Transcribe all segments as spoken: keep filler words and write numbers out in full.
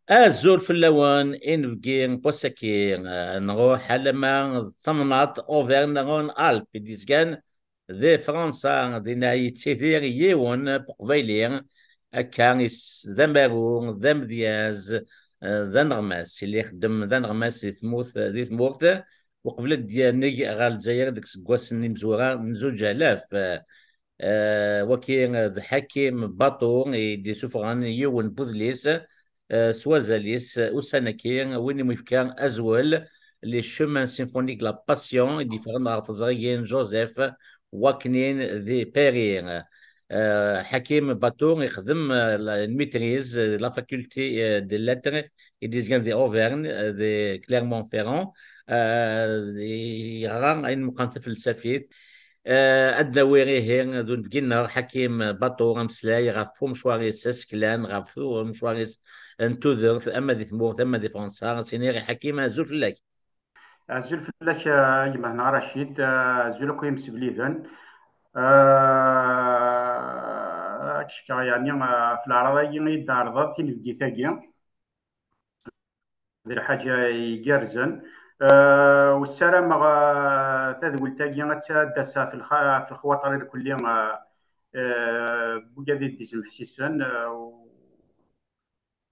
Azul fell-awen, inebgi n wass-agi, eh, nruḥ alamma d tamnaḍt Auvergne-Rhône-Alpes i d-yezgan di Fransa, dinna yettidir yiwen n uqbayli, akka is-, d amaru, d amedyaz, eh, d aneɣmas, yella ixeddem d aneɣmas di tmurt, di tmurt, uqbel ad d-yaneg ɣer Lezzayer deg iseggasen imezwura n zuǧ alaf. Eh, waki d Ḥakim Baṭu i d-yessufɣen yiwen n udlis, eh, s wazal-is, eh, ussan-agi, win i mu yefka azwel, Les Chemins Symphoniques de la Passion, i d-yeffɣen ɣer teẓrigin Joseph Waknin di Paris. Eh, Ḥakim Baṭu ixdem, eh, la, une maîtrise, eh, la faculté, eh, des lettres i d-yezgan di Auvergne, eh, di Clermont-Ferrand, eh, yeɣra ayen meqqren tafelsafit. Eh, ad d-nawi ihi d unebgi-nneɣ Ḥakim Baṭu ameslay ɣef umecwar-is aseklan, ɣef tu-, umecwar-is n tudert, ama di tmurt, ama di Fransa. As-iniɣ i Ḥakim, azul fell-ak. Azul fell-ak, eh, a gma-tneɣ Racid, eh, azul akk imsebliden. Eh, ad k-cekreɣ, yeɛni, eh, ɣef leɛraḍ-agi i d-tɛerḍeḍ, tinebgit-agi. D lḥaǧa igerrzen. Eh, u ssarameɣ, eh, tadwilt-agi ad tt-, ad d-tas ɣef lxa-, ɣef lexwaṭer irkelli, eh, eh, n wigad i d-izemḥsisen, eh, u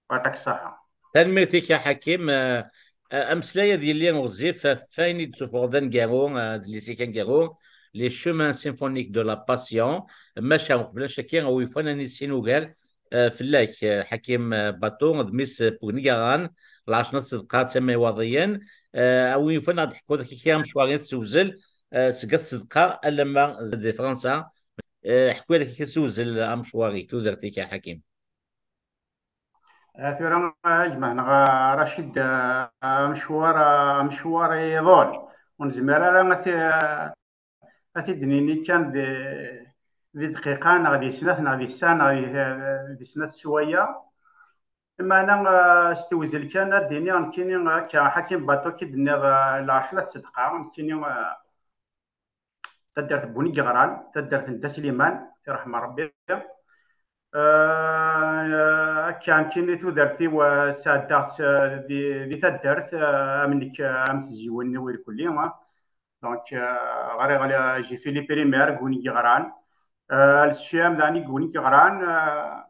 Yeɛṭik ṣṣeḥḥa. Tanemmirt-ik a Ḥakim. Eh, eh, ameslay ad yili ɣezzif ɣef wayen i d-tessufɣeḍ aneggaru, eh, adlis-ik aneggaru, Les Chemins Symphoniques de la Passion. Maca uqbel ad ncakkir, a wi yufan ad nissin ugar, eh, fell-ak, eh, Ḥakim, eh, Baṭu, d mmi-s n Wegnigaran, Lɛerc n At Ṣedqa, d tama Iwaḍiyen. Eh, a wi yufan ad d-teḥkuḍ kra amecwar i tessewzel, eh, seg At Ṣedqa alamma di Fransa. Eh, ḥku-aɣ-d kra tessewzel amecwar-ik, tudert-ik a Ḥakim. Eh, tura, eh, a gma-tneɣ, eh, Racid, eh, amecwar, eh, amecwar iḍul. Ur nezmir ara ad t-, ad t-id-nini kan di, di dqiqa, neɣ di snat, neɣ di ssaɛa, neɣ di, di snat sswayeɛ. Meɛna, eh, s tewzel kan, ad d-iniɣ nekkini, akka, Ḥakim Baṭu, i d-tenniḍ, eh, Lɛerc n At Ṣedqa, nekkini, eh, taddart n Bunigeɣran, taddart n Dda Sliman, iṛḥem Ṛebbi. Eh, akka, nekkini tudert-iw, eh, sɛeddaɣ-tt, eh, di, di taddart, eh, am nekk, eh, am tezyiwin-iw irkelli, eh. Donc, eh, ɣriɣ, eh, j'ai fait les primaires deg Bunigeɣran. Eh, al-ssiyam daɣen deg Bunigeɣran, eh,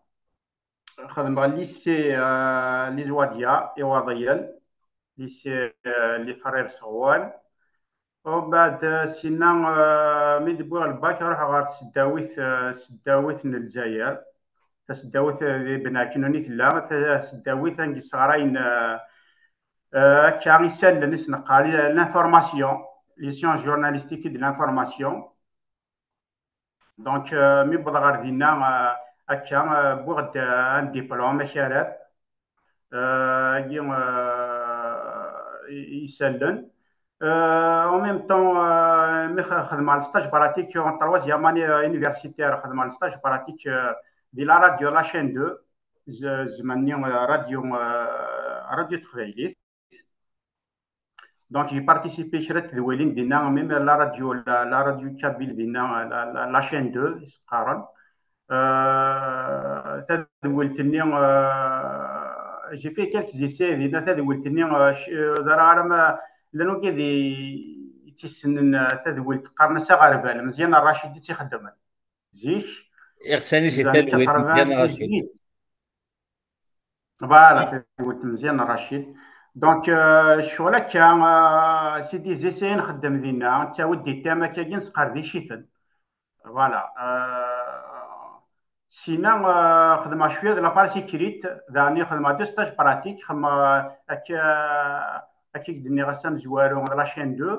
xedmeɣ lycée, eh, Les Ouadias, Iwaḍiyen, lycée, eh, les frères Seɣwan. Umbeɛd, eh, sinna, eh, mi d-wwiɣ lbak, ruḥeɣ ɣer tseddawit, eh, tseddawit n Lezzayer. Taseddawit, eh, di Ben Ɛeknun i tella, taseddawit anga sseɣrayen, eh, eh, akka isallen i s-neqqar, eh, l'information, les sciences journalistiques et de l'information. Donc, euh, mi wwḍeɣ ɣer dinna, euh, akka, euh, wwiɣ-d, euh, un diplôme akarab, euh, agi, euh, i-, isallen. Euh, en même temps, euh, mi x-, xedmeɣ le stage pratique en troisième année, euh, universitaire, xedmeɣ le stage pratique, euh, di la radio, la chaîne deux, z-, zzman-nni, euh, radio, euh, radio teqbaylit. Donc, j'ai participé kra n tedwilin dinna, même la radio, la, la radio kabyle dinna, la, la, la chaîne deux, i s-qqaren. Euh, tadwilt-nni, euh, j'ai fait quelques essais dinna, tadwilt-nni, euh, ch-, euh, ẓriɣ ara ma llan wigad i, i tt-issnen, euh, tadwilt, qqaren-as Aɣerbal, Meẓyan Racid i tt-ixeddmen. Zik, iɣsan-is i talwit, Meẓyan Racid. Voilà, tadwilt Meẓyan Racid. Donc, euh, ccɣel akka, euh, c'est des essais nxeddem dinna, nettawi-d des thèmes akkagi, nesqerdec-iten. Voilà. Euh, sina, euh, xedmeɣ cwiya de la presse écrite, daɣen xedmeɣ deux stages pratiques, xedmeɣ, euh, akka, akka i k-d-nniɣ ass amezwaru de la chaîne deux.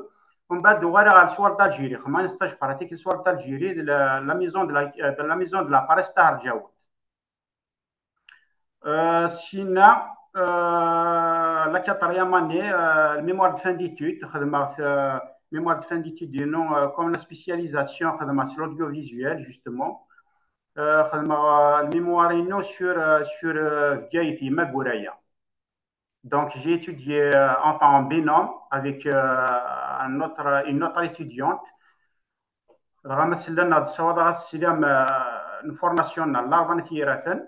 Umbeɛd uɣaleɣ ɣer Soir d'Algérie, xedmeɣ un stage pratique Soir d'Algérie, de la, la maison de la, de la maison de la presse Tahar Djaoud. Euh, sina, euh, la quatrième année, euh, le mémoire de fin d'études, xedmeɣ, euh, mémoire de fin d'études, non, euh, comme la spécialisation, xedmeɣ sur l'audiovisuel, justement. Euh, xedmeɣ, euh, le mémoire, non, sur, euh, sur, euh, Bgayet, Maguraya. Donc, j'ai étudié, euh, enfin, en binôme avec, euh, un autre, une autre étudiante. Dɣa ma tella-nneɣ d-ssawaḍeɣ-as sslam, euh, n formation n Laṛebɛa n At Yiraten.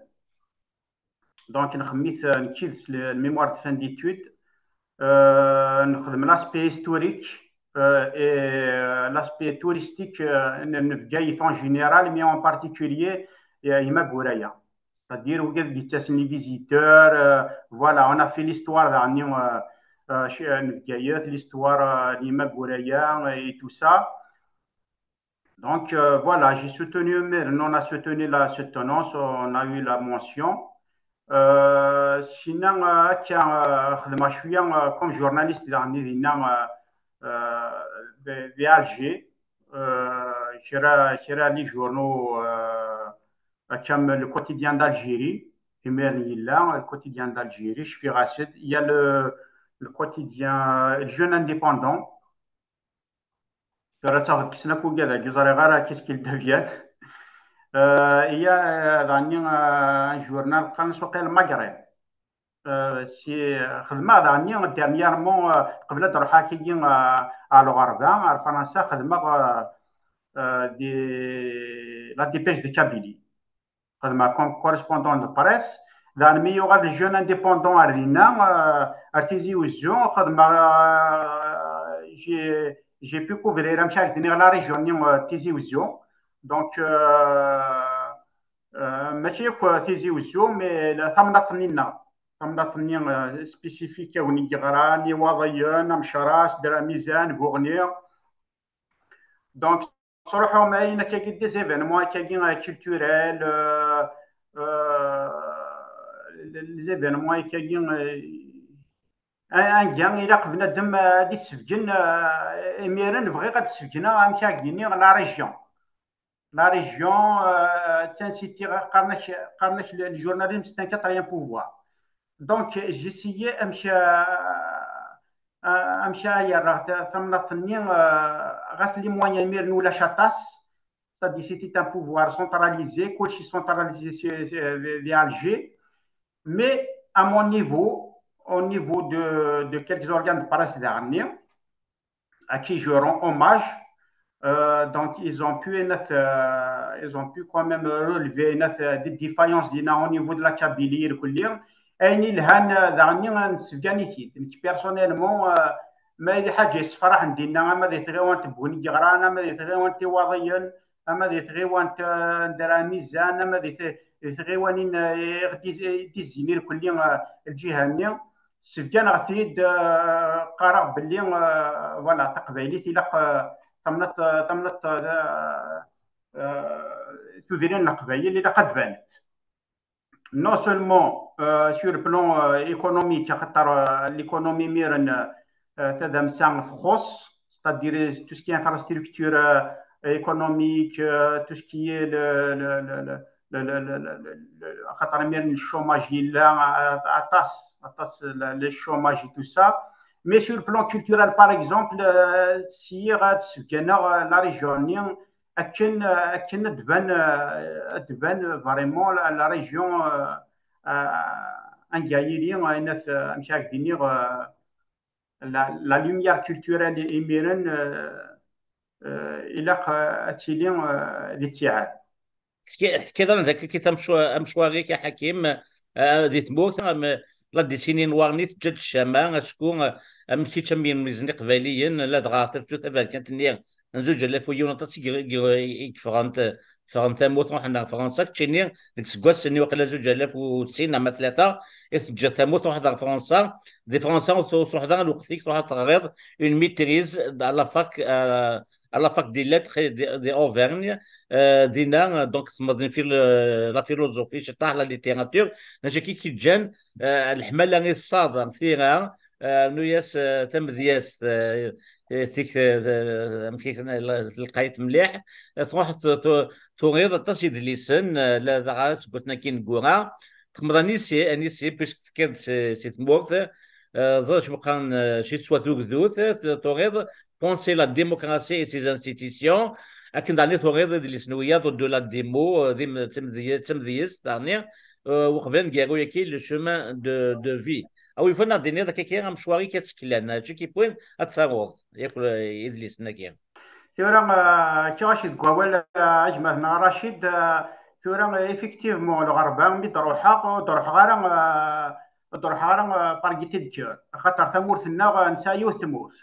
Donc, nxemmem-it, euh, nekki d le mémoire de fin d'études. Euh, nxeddem l'aspect historique, euh, et, euh, l'aspect touristique, euh, n, n Bgayet en général, mais en particulier, euh, Yemma Guraya. C'est-à-dire, wigad d-yettasen, les visiteurs, euh, voilà, on a fait l'histoire, euh, euh, ch-, euh, n Bgayet, l'histoire, euh, n Yemma Guraya et tout ça. Donc, euh, voilà, j'ai soutenu, mais on a soutenu la soutenance, on a eu la mention. Euh, sinon, euh, tiens, euh, خدمة شوية, euh, comme journaliste, dans, euh, euh, de, de Alger, euh, j'ai, j'ai les journaux, euh, comme le quotidien d'Algérie, le quotidien d'Algérie, je suis raciste. Il y a le, le quotidien, euh, le Jeune Indépendant. Tura ttaɣ deg-sen akk ugad-agi, ur ẓriɣ ara qu'est-ce qu'il devient. Euh, il y a, euh, daɣenni, euh, un journal qqaren-as waqila Maghreb. Euh, si, euh, xedmeɣ daɣenni, dernièrement, euh, qbel ad ruḥeɣ akkagi, euh, ɣer lɣerba, ɣer Fransa, xedmeɣ, euh, euh, des, la dépêche de Kabylie. Xedmeɣ comme correspondant de presse. Daɣen mi yuɣal le Jeune Indépendant ar dinna, euh, ar Tizi Wezzu, xedmeɣ, euh, j'ai, j'ai pu couvrir, amek ara k-d-iniɣ, la région-nni, euh, Tizi Wezzu. Donc, euh, euh, mačči akk Tizi Wezzu, mais la, tamnaḍt-nni-nneɣ. Tamnaḍt-nni, euh, spécifique, a win i yeɣran, Iwaḍiyen, Amecras, Dramizan, Buɣni. Donc, ttruḥuɣ ma ayen akkagi, des événements akkagi, euh, culturels, euh, euh, les événements akkagi, euh, anga ilaq bnadem, euh, ad d-issebgen, euh, imiren bɣiɣ ad d-ssebgneɣ, amek ara k-d-iniɣ, la région. La région, euh, d tansiti, qqaren-ak, qqaren-ak le, le journalisme, c'est un quatrième pouvoir. Donc, j'essayais amek, euh, euh, amek ara yerreɣ ta-, tamnaḍt-nni, euh, ɣas les moyens imiren ulac aṭas, c'est-à-dire c'était un pouvoir centralisé, kulci centralisé sur, sur, vers Alger, mais à mon niveau, au niveau de, de quelques organes de presse daɣenni, à qui je rends hommage. Euh, donc, ils ont pu, euh, ils ont pu quand même relever, euh, des défaillances, dinna, au niveau de la Kabylie, irkelli. Ayen ilhan, euh, daɣenni, euh, nsebgan-it-id. Nekk, personnellement, euh, ma yella ḥaǧa yessefraḥen dinna, ama di tɣiwant n Buɣni n Yeɣran, ama di tɣiwant n Iwaḍiyen, ama di tɣiwant, euh, n Dramizan, ama di t-, di tɣiwanin, euh, i ɣ-d-, i d-izzin irkelli, euh, lǧiha-nni. Ssebganeɣ-t-id, euh, qqareɣ belli, euh, voilà, taqbaylit ilaq, euh, tamnaḍt, tamnaḍt, euh, euh, tudrin n leqbayel ilaq ad banent. Non seulement, euh, sur le plan, euh, économique, axaṭer, euh, l'économie imiren, euh, tadamsa txuṣṣ, c'est-à-dire tout ce qui est infrastructure, euh, économique, euh, tout ce qui est le, le, le, le, le, le, le, le, le, le, axaṭer imiren le chômage yella, euh, aṭas, aṭas, le, le chômage et tout ça. Mais sur le plan culturel, par exemple, euh, syiɣ ad d-ssebganeɣ, euh, la région-nni, akken, euh, akken ad d-tban, euh, ad d-tban vraiment la, la région, euh, euh, anga yili, euh, ayen at, euh, amek ara k-d-iniɣ, euh, la, la lumière culturelle imiren, euh, euh, ilaq, euh, ad tili, euh, di ttiɛad. Tefka-, tefkiḍ-aneɣ-d akka amecwa-, amecwar-ik, a Ḥakim, ah, di tmurt, am, la décennie noire-nni teǧǧa-d ccama, acku, ah, am kečč, am yinelmaden iqbayliyen, ladɣa tafsut taberkant-nni n zuǧ alaf u yiwen aṭas i, i, i yeffɣen, ffɣen tamurt, ruḥen ɣer Fransa, keččini deg iseggasen-nni waqila zuǧ alaf u sin neɣ ma tlata, i teǧǧiḍ tamurt, ruḥeḍ ɣer Fransa. Di Fransa, ur tru-, ur truḥeḍ ara lweqt-ik, truḥeḍ teɣriḍ une maîtrise à la fac, euh, à la fac des lettres et de, de Auvergne, euh, dinna, donc, tmeḍ fil-, la philosophie, ciṭṭaḥ la littérature, d acu akka i k-yeǧǧan, euh, leḥmala i tessaḍ tira, euh, rnu-yas, euh, tamedyazt, euh, tik-, euh, amek i ten-, la-, telqayt mliḥ, euh, truḥ tu-, tu-, turiḍ aṭas idlisen, euh, la, dɣa seg waten-agi ineggura, txedmeḍ anisi, anisi, puisque tekkiḍ si, si tmurt, euh, ẓer acu qqaren, euh, chez soi tugdut, euh, turiḍ Penser la démocratie et ses institutions, akken daɣen i turiḍ idlisen wiyaḍ, au-delà des mots, euh, d im-, d tamedye-, d tamedyezt, daɣen, euh, uqbel aneggaru-yagi, le chemin de, de vie. A wi yufan ad d-tiniḍ akka kra amecwar-ik ad tt-klan, acu i k-yewwin ad taruḍ yakk, euh, idlisen-agi? Tura, euh, kkiɣ-ak deg wawal, euh, a gma-tneɣ Racid, euh, Tura, euh, effectivement, lɣerba mi d-ruḥeɣ, ur d-ruḥeɣ ara, euh, ur d-ruḥeɣ ara, euh, par gaieté de cœur, axaṭer tamurt-nneɣ, euh, nesɛa yiwet tmurt.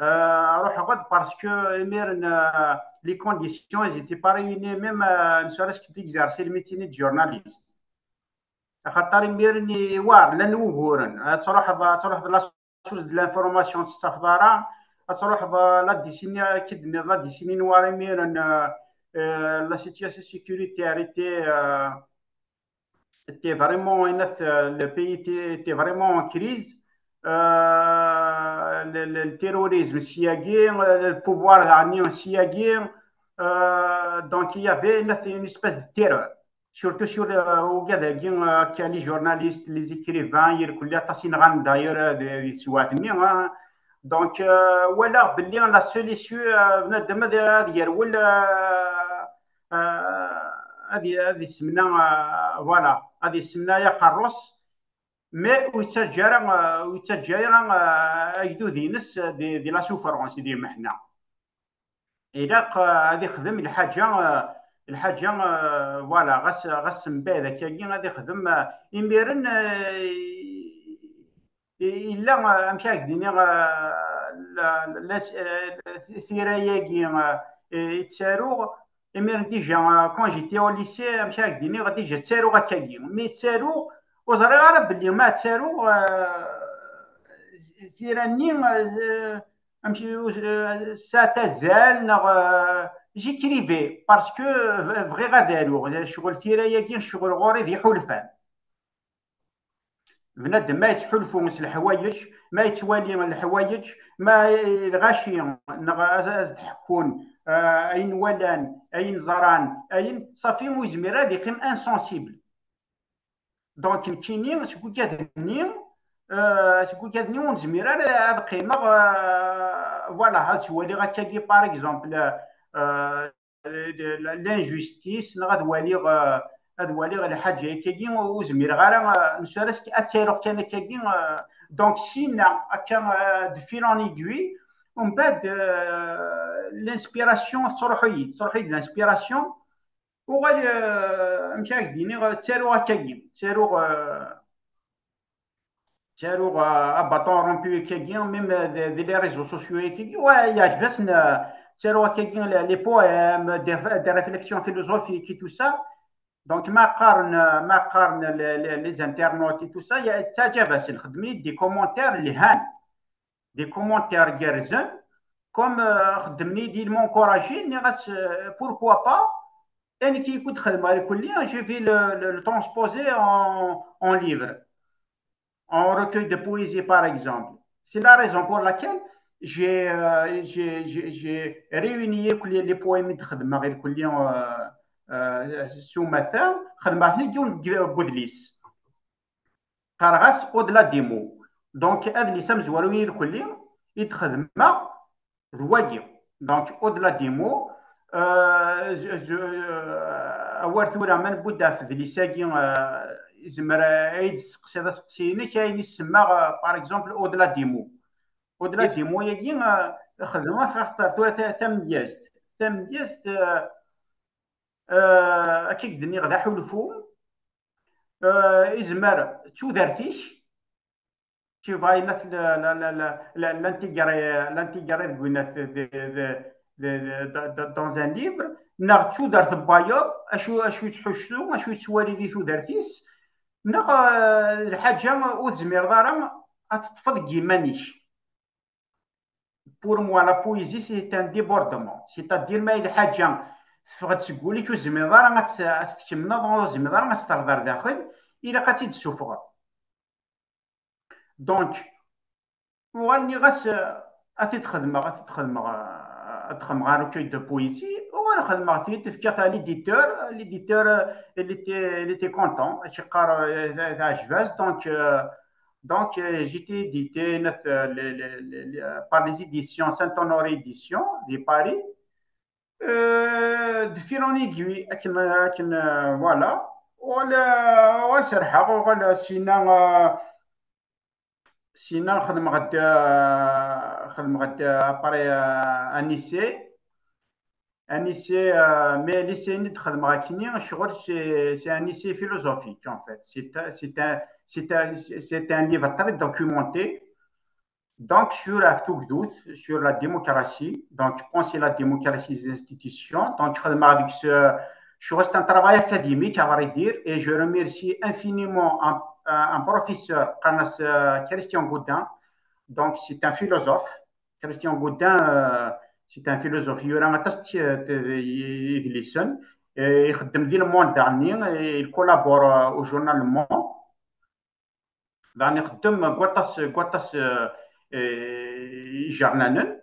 Euh, ruḥeɣ-d parce que imiren, euh, les conditions, elles étaient pas réunies, même, euh, ne serait-ce que d'exercer le métier de journaliste. Axaṭer imiren iwar, llan wuguren. Ad truḥeḍ, ad truḥeḍ la source de l'information, ur tt-tettafeḍ ara. Ad truḥeḍ, euh, la décennie, akken d-tenniḍ, la décennie noire, imiren, euh, euh, la situation sécuritaire était, euh, était vraiment, euh, le pays était, était vraiment en crise. Euh, le, le, le terrorisme, syagi, euh, le pouvoir iranian, syagi. Euh, donc, il y avait une, une espèce de terreur. Surtout sur, euh, ugad-agi, euh, les journalistes, les écrivains, irkelli aṭas i nɣan d'ailleurs, euh, di, di teswiɛt-nni, hein. Donc, euh, walaɣ belli la solution, euh, bnadem ad, ad yerwel, euh, euh, ad, ad isemna, euh, voilà, ad isemna aqerru-s, mais ur yettaǧǧa ara, euh, ur yettaǧǧa ara, euh, agdud-ines di, di la souffrance, di lmeḥna. Ilaq, euh, ad ixdem lḥaǧa, euh, lḥaǧa, euh, voilà, ɣas, ɣas mbeɛd akkagi ad ixdem, euh, imiren, euh, i-, illa, euh, amek ara k-d-iniɣ, euh, la, la, la, euh, tira-agi, euh, i ttaruɣ, imiren déjà, euh, quand j'étais au lycée, amek ara k-d-iniɣ, déjà ttaruɣ akkagi. Mi ttaruɣ, ur ẓriɣ ara belli ma ttaruɣ, euh, tira-nni, euh, amek, euh, tesɛa azal neɣ, euh, j'écrivais parce que, euh, bɣiɣ ad aruɣ, ccɣel tira-agi, ccɣel ɣur-i d iḥulfan. Bnadem ma yettḥulfu s leḥwayeǧ, ma yettwali leḥwayeǧ, ma lɣaci neɣ as, as-d-ḥekkun, euh, ayen walan, ayen ẓran, ayen, ṣafi ur yezmir ad iqqim insensible. Donc, nekkini, seg ugad-nni, euh, seg ugad-nni ur nezmir ara ad qqimeɣ, euh, voilà, ad ttwaliɣ akkagi, par exemple, euh, l'injustice, neɣ ad waliɣ, euh, ad waliɣ lḥaǧa akkagi, ur zmireɣ ara, euh, ne serait-ce que ad ttaruɣ kan akkagi, euh, donc, sina, akka, euh, de fil en aiguille, umbeɛd, euh, l'inspiration tettruḥ-iyi-d, tettruḥ-iyi-d l'inspiration, uɣal, euh, amek ara k-d-iniɣ, ttaruɣ akkagi, ttaruɣ, euh, ttaruɣ, euh, à bâton rompu akkagi, même, euh, di, di les réseaux sociaux akkagi, ouais, yeɛǧeb-asen, euh, ttaruɣ akkagi, les, les poèmes, des, des réflexions philosophiques et tout ça. Donc, ma qqaren, euh, ma qqaren les, les, les internautes et tout ça, yeɛǧeb-asen, xeddmen-iyi-d des commentaires yelhan, des commentaires gerrzen, comme, euh, xeddmen-iyi-d, ils m'ont encouragé, nniɣ-as, euh, pourquoi pas, et nekk i ken-xedmeɣ irkelli, je vais le, le, le transposer en, en livre, en recueil de poésie, par exemple. C'est la raison pour laquelle j'ai, euh, j'ai, j'ai, j'ai réuni les, les poèmes de xedmeɣ irkelli, euh, euh, s umata, xedmeɣ-ten deg yiwen n udlis. Qqareɣ-as Au-delà des mots. Donc, adlis amezwaru irkelli i d-xedmeɣ d wagi. Donc, Au-delà des mots, euh, je, je, euh, awer tura ma newwi-d ɣef udlis-agi, euh, izmer ad yi-d-testeqsiḍ asteqsi-inek, ayen i semmaɣ, euh, par exemple, Au-delà des mots. Au-delà des mots-agi, euh, xedmeɣ-t axaṭer tura ta-, tamedyazt. Tamedyazt, euh, euh, akka i k-d-nniɣ, d aḥulfu, euh, izmer d tudert-ik, tu vas, la, la, la, la, la, l'intégrer, l'intégrer deg winat de, de, de, de, de, de, dans un livre, neɣ d tudert n wayeḍ, acu, acu yettḥussu, acu yettwali di tudert-is, neɣ, euh, lḥaǧa ur tezmireḍ ara ad teṭṭfeḍ deg yiman-ik. Pour moi, la poésie, c'est un débordement. C'est-à-dire, ma yella lḥaǧa teffeɣ-d seg wul-ik, ur tezmireḍ ara ad tt-, ad tt-tkemmleḍ, ur tezmireḍ ara ad tt-terreḍ ar daxel, ilaq ad tt-id-tessufɣeḍ. Donc, uɣal nniɣ-as, euh, ad t-id-xedmeɣ, ad t-id-xedmeɣ, euh, ad xedmeɣ un recueil de poésie, uɣal xedmeɣ-t-id, fkiɣ-t à l'éditeur, l'éditeur, euh, il était, il était content, acu yeqqar, euh, teɛjeb-as, donc, euh, donc, euh, j'ai été édité, euh, les, les, les, les, euh, par les éditions Saint-Honoré Éditions de Paris. Euh, de fil en aiguille, akken, akken, euh, voilà. Uɣal, uɣal serḥeɣ, uɣal sina, euh, sina xedmeɣ-d, euh, xedmeɣ-d, euh, après, euh, un essai. Un essai, euh, mais l'essai-nni d-xedmeɣ akkenni, ccɣel, c'est, c'est un essai philosophique, en fait. C'est un, c'est un, c'est un, c'est un livre très documenté. Donc, sur la tugdut, sur la démocratie, donc, penser la démocratie des institutions. Donc, xedmeɣ deg-s, euh, ccɣel, c'est un travail académique, à vrai dire, et je remercie infiniment un, un, un professeur, qqaren-as, euh, Christian Godin. Donc, c'est un philosophe. Christian Godin, euh, c'est un philosophe. Yura aṭas n t-, t-, idlisen. Et ixeddem di Le Monde daɣenni, et il collabore, euh, au journal Le Monde. Daɣen ixeddem deg waṭas, deg waṭas, euh, euh, ijernanen.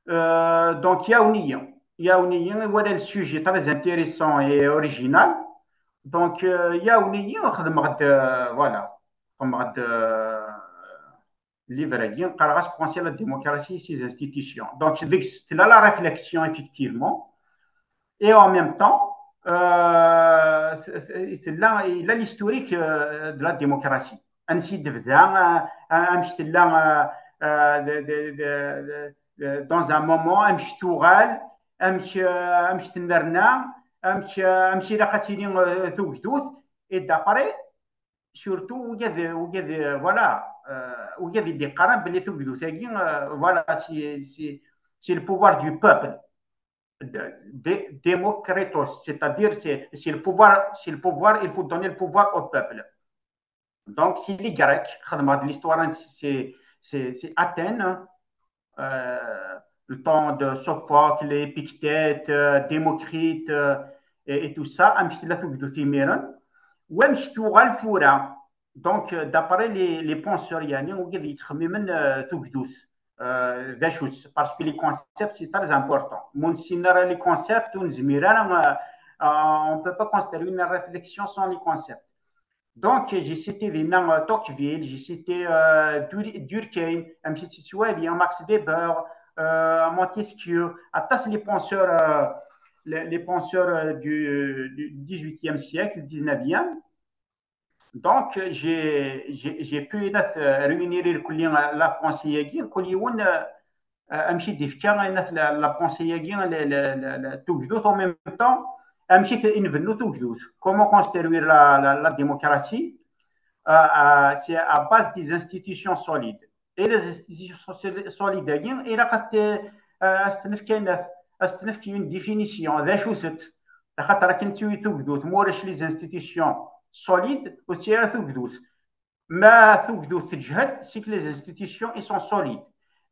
Euh, donc, iɛawen-iyi. Iɛawen-iyi, iwala le sujet très intéressant et original. Donc, euh, iɛawen-iyi, xedmeɣ-d, euh, voilà. Xedmeɣ-d, euh, livre-agi, qqareɣ-as Penser la démocratie et ses institutions. Donc, deg-s tella la réflexion, effectivement, et en même temps, euh, tella, il a l'historique, euh, de la démocratie. Ansi d-tebda, euh, amek tella, euh, euh, de, de, de, de, de, dans un moment, amek tuɣal, amek, euh, amek tennerna, amek, euh, amek ilaq ad tili, euh, tugdut, et d'après, surtout, wigad, wigad, voilà, euh, wigad i d-iqqaren belli tugdut-agi, euh, voilà, c'est, c'est, c'est le pouvoir du peuple. De-, Démocritos, c'est-à-dire, c'est, c'est le pouvoir, c'est le pouvoir, il faut donner le pouvoir au peuple. Donc, c'est les Grecs, xedmeɣ-d l'histoire, c'est, c'est, c'est Athènes, euh, le temps de Sophocle, Épictète, euh, Démocrite, euh, et, et tout ça, amek tella tugdut imiren, wamek tuɣal tura. Donc, euh, d'après les, les penseurs, yani, wigad yettxemmimen, euh, tugdut, euh, d acu-tt, parce que les concepts, c'est très important. Ma ur nessin ara les concepts, ur nezmir ara, euh, euh, on peut pas construire une réflexion sans les concepts. Donc, j'ai cité dinna, euh, Tocqueville, j'ai cité, euh, Dur-, Durkheim, amek i tt-yettwali, Max Weber, euh, Montesquieu, aṭas les penseurs, euh, les, les penseurs, euh, du, du dix-huitième siècle, dix-neuvième. Donc, j'ai, j'ai, j'ai pu, euh, réunir irkelli, euh, la pensée-agi, kul yiwen, euh, euh, amek i d-ifka, euh, la, la pensée-agi, la, la, la, la tugdut, en même temps, amek i t-, i nbennu tugdut. Comment construire la, la, la démocratie, euh, euh, c'est à base des institutions solides. Et les institutions soli-, solides-agi, ilaq ad t-, euh, ad s-t-nefk ayen, ad s-t-nefk une définition, d acu-tent. Axaṭer akken d tugdut, ma ulac les institutions solides, ur tettili ara tugdut. Ma tugdut teǧhed, c'est que les institutions, ils sont solides.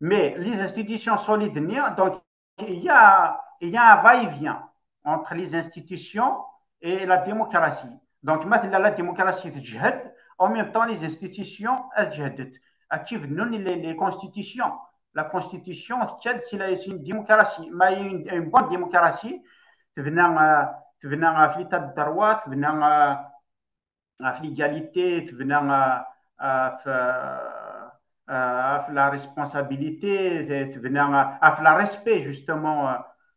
Mais les institutions solides-nni, donc, il y a, il y a un va-et-vient entre les institutions et la démocratie. Donc, ma tella la démocratie teǧhed, en même temps, les institutions, elles ǧehdent. Akka i bennun les, les constitutions. La constitution, c'est la, c'est une démocratie. Mais une, une bonne démocratie, tebna, euh, tebna ɣef l'état de droit, tebna, euh, ɣef l'égalité, tebna, euh, ɣef, euh, euh, ɣef la responsabilité, tebna, euh, ɣef le respect, justement, euh,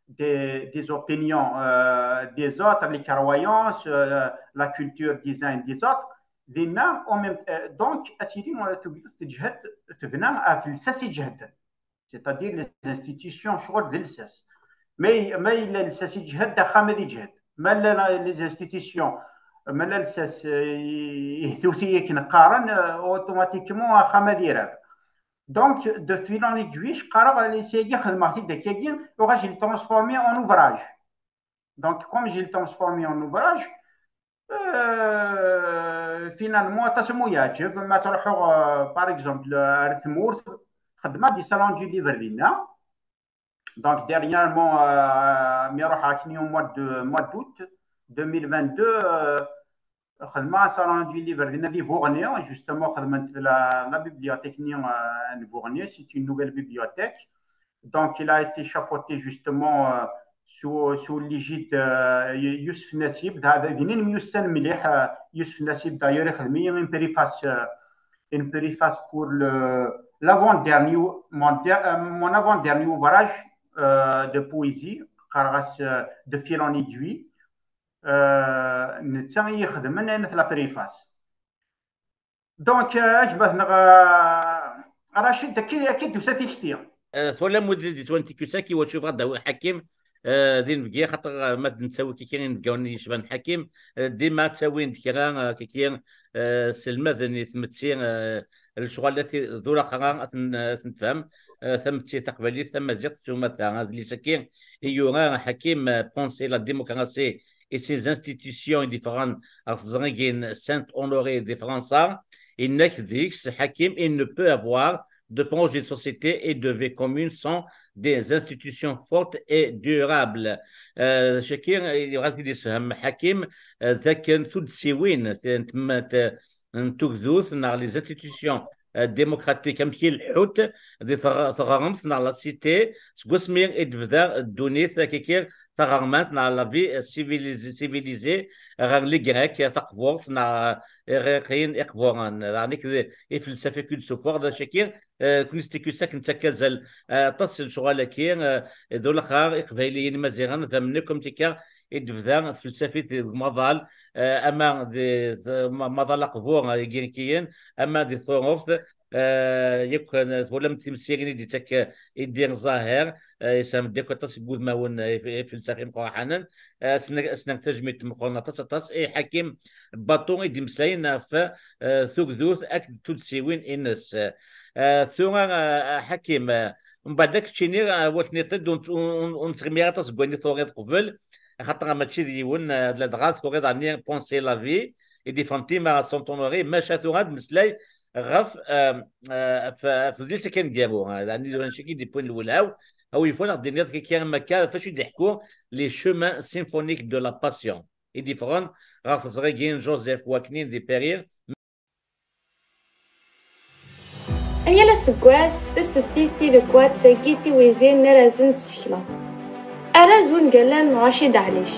des, des opinions, euh, des autres, les croyances, euh, la culture des uns et des autres. Dinna, en même, euh, donc, ad tili, euh, tugdut teǧhed, tebna ɣef lsas iǧehden. C'est-à-dire les institutions, ccɣel d lsas. Ma, ma yella lsas iǧhed, axxam ad iǧhed. Ma llan les institutions, ma llan lsas, euh, ihdut-iyi akken qqaren, euh, automatiquement axxam ad irab. Donc, de fil en aiguille, qqareɣ, l'essai-agi xedmeɣ-t-id akkagi, uɣal j'ai transformé en ouvrage. Donc, comme j'ai transformé en ouvrage, euh, finalement, aṭas i mu yeɛǧeb. Ma truḥeɣ, euh, par exemple, ar tmurt, xedmeɣ des salons du livre dinna. Donc, dernièrement, euh, mi ruḥeɣ akken au mois de, mois d'août deux mille vingt-deux, euh, xedmeɣ un salon du livre dinna di Vuɣni, justement, xedmen-t la, la bibliothèque-nni, euh, n Vuɣni, c'est une nouvelle bibliothèque. Donc, il a été chapeauté justement, euh, sous, sous l'égide, euh, Yousef Nassib. D, d, din i nemyussan mliḥ, euh, Yousef Nassib, d'ailleurs, ixdem-iyi une préface, euh, une préface pour le, l'avant-dernier, mon der-, euh, mon avant-dernier ouvrage, euh, de poésie, qqareɣ-as, euh, De fil en aiguille. Euh, netta i yi-ixedmen ayen la préface. Donc, euh, a gma-tneɣ, euh, Racid, akka, akka d-tusa tikti. Euh, twalam wid i d-yettwalin tikwit-agi, iwacu yebɣa ad d-awi Ḥakim, eh, d inebgi, xaṭer, eh, ma d-nettawi kiki inebgawen yecban Ḥakim, eh, dima ttawin-d kra, eh, kiki, eh, selmaden i tmetti, eh, lecɣal ad t-, d ulaxra ad ten-, ad ten-tfhem, eh, tametti taqbaylit, tamaziɣt s umata. Adlis-agi i yura Ḥakim, eh, Penser la démocratie et ses institutions i d-iffɣen ɣef teẓrigin Saint-Honoré di Fransa, yenna-k deg-s Ḥakim: il ne peut avoir de projet de société et de vie commune sans des institutions fortes et durables. Euh, Shakir, il va dire, Hakim, euh, d akken tuddsiwin n tugdut neɣ les institutions, euh, démocratiques, amek i lḥut di teɣ-, teɣremt neɣ la cité, seg wasmi i d-tebda ddunit, kiki, taɣermant neɣ la vie, euh, civilisée, civilisée, ɣer les Grecs, taqburt neɣ, euh, Iɣriqiyen iqburen. Daɣen nekk d ifelsafen i d-suffuɣ, d acaki, euh, kunis tikus akken tettak azal, euh, aṭas n lecɣal-agi, euh, d ulaxer iqbayliyen imaziɣen, d amennuɣ am tikka i d-tebda tfelsafit deg umaḍal, euh, ama di, d-, ma-, maḍal aqbur, euh, igirkiyen, ama di turuft, euh, yakk, euh, twalam timsirin i d-yettak, euh, Idir Ẓaher, euh, yesɛam-d yakk aṭas n wudmawen, euh, if-, ifelsafen iqerḥanen, euh, sna-, snan tajmilt meqqren aṭas, aṭas i Ḥakim Baṭu i d-imeslayen ɣef, euh, tugdut akked tuddsiwin-ines. Euh, tura, euh, Ḥakim, euh, mbeɛd ad k-ččini, euh, awal-nni-ṭid, ur, ur, ur nettɣimi ara aṭas deg wayen i turiḍ qbel, axaṭer mačči d yiwen, euh, ladɣa turiḍ ɛni Penser la vie, i d-iffɣen tima Saint-Honoré, maca tura ad d-meslay ɣef, euh, euh, ɣef, ɣef udlis-agi aneggaru, euh, ɛni d wanect-agi i d-iwwin lwelha-w, awi yeffɣen ad ɣ-d-tiniḍ kiki am akka, ɣef acu i d-iḥekku Les Chemins Symphoniques de la Passion, i d-iffɣen ɣer teẓrigin Joseph Waknin di Paris. Am yal aseggas, taseddit tilegwa d tagi tiwizin n arrazen n tsekla. Arraz wungal-a n Racid Ɛlic.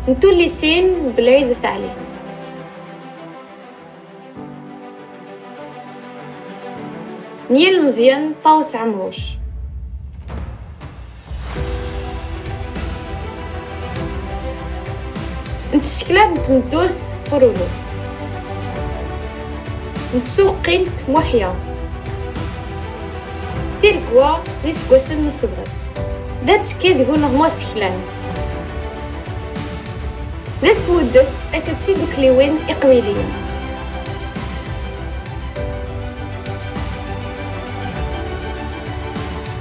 N tullisin n Belɛid At Ɛli. N yilmeẓyen Ṭawes Ɛemruc. N tsekla n tmeddurt Furulu. N tsuqqilt Muḥya. Tiregwa d iseggasen n usebres. D attekki deg uneɣmu aseklan. D asmuddes akked tidukliwin iqbayliyen.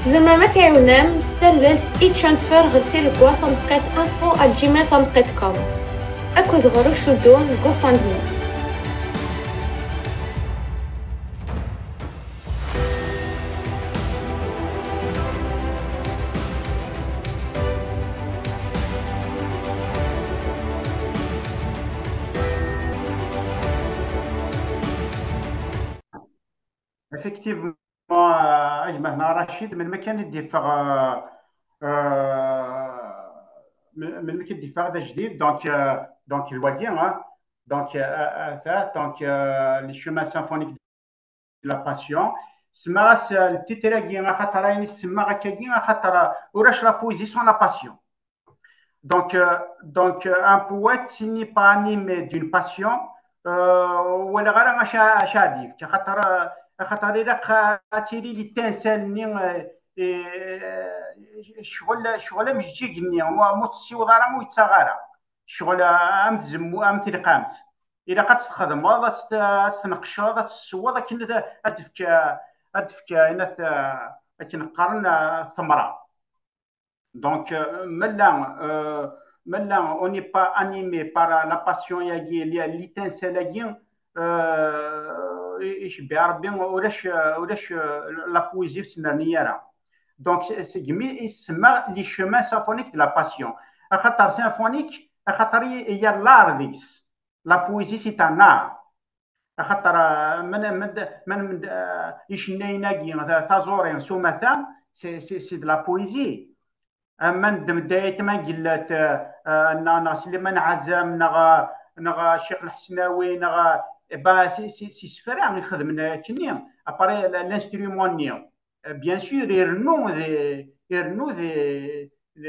Tzemrem ad tɛiwnem s tallelt e-transfer ɣer tiregwa taneqqiṭ info at gmail taneqqiṭ com akked ɣer ucuddu n GoFundMe. Effectivement, euh, a gma-tneɣ Racid, melmi kan i d-iffeɣ, euh, euh, melmi kan i d-iffeɣ d ajdid, donc, euh, donc, d wagi, hein, donc, euh, euh, euh, donc, euh, les chemins symphoniques de la passion. Semmaɣ-as, euh, le titre-agi, axaṭer ayen i semmaɣ akkagi, axaṭer, euh, ulac la poésie sans la passion. Donc, euh, donc, euh, un poète, s'il n'est pas animé d'une passion, euh, walaɣ ara acu, acu ad yefk. Axaṭer, euh, axaṭer ilaq, euh, ad tili l'étincelle-nni, euh, euh, ccɣel, ccɣel amjeǧǧig-nni, mu, mu tessiweḍ ara, ur yettaɣ ara. Ccɣel, euh, am tzemmu-, am telqamt. Ilaq ad tt-txedmeḍ, ad tt-, ad tt-tneqceḍ, ad tt-tessewweḍ akken ad, ad tefk, ad tefk ayen at-, akken qqaren, euh, temra. Donc, euh, ma yella, euh, ma yella on n'est pas animé par la passion-agi, li-, l'étincelle-agi, euh, i-, icebbi Rebbi, ulac, ulac, euh, la poésie ur tettnerni ara. Donc, c'est, c'est segmi i semma les chemins symphoniques de la passion. Axaṭer symphonique, axaṭer il y a l'art deg-s. La poésie, c'est un art. Axaṭer, euh, man, man, man, euh, icennayen-agi, ta-, taẓuri s umata, c'est, c'est, c'est de la poésie. Ama neddem-d ayetma Gillat, euh, euh, neɣ, neɣ Sliman Ɛazam, neɣ, euh, neɣ, euh, Ccix Lḥesnawi, neɣ, euh, eh ben, c'est, c'est, c'est isefra i xedmen akkenni. Après, l-, l'instrument-nni, euh, bien sûr, irennu di, irennu di, di,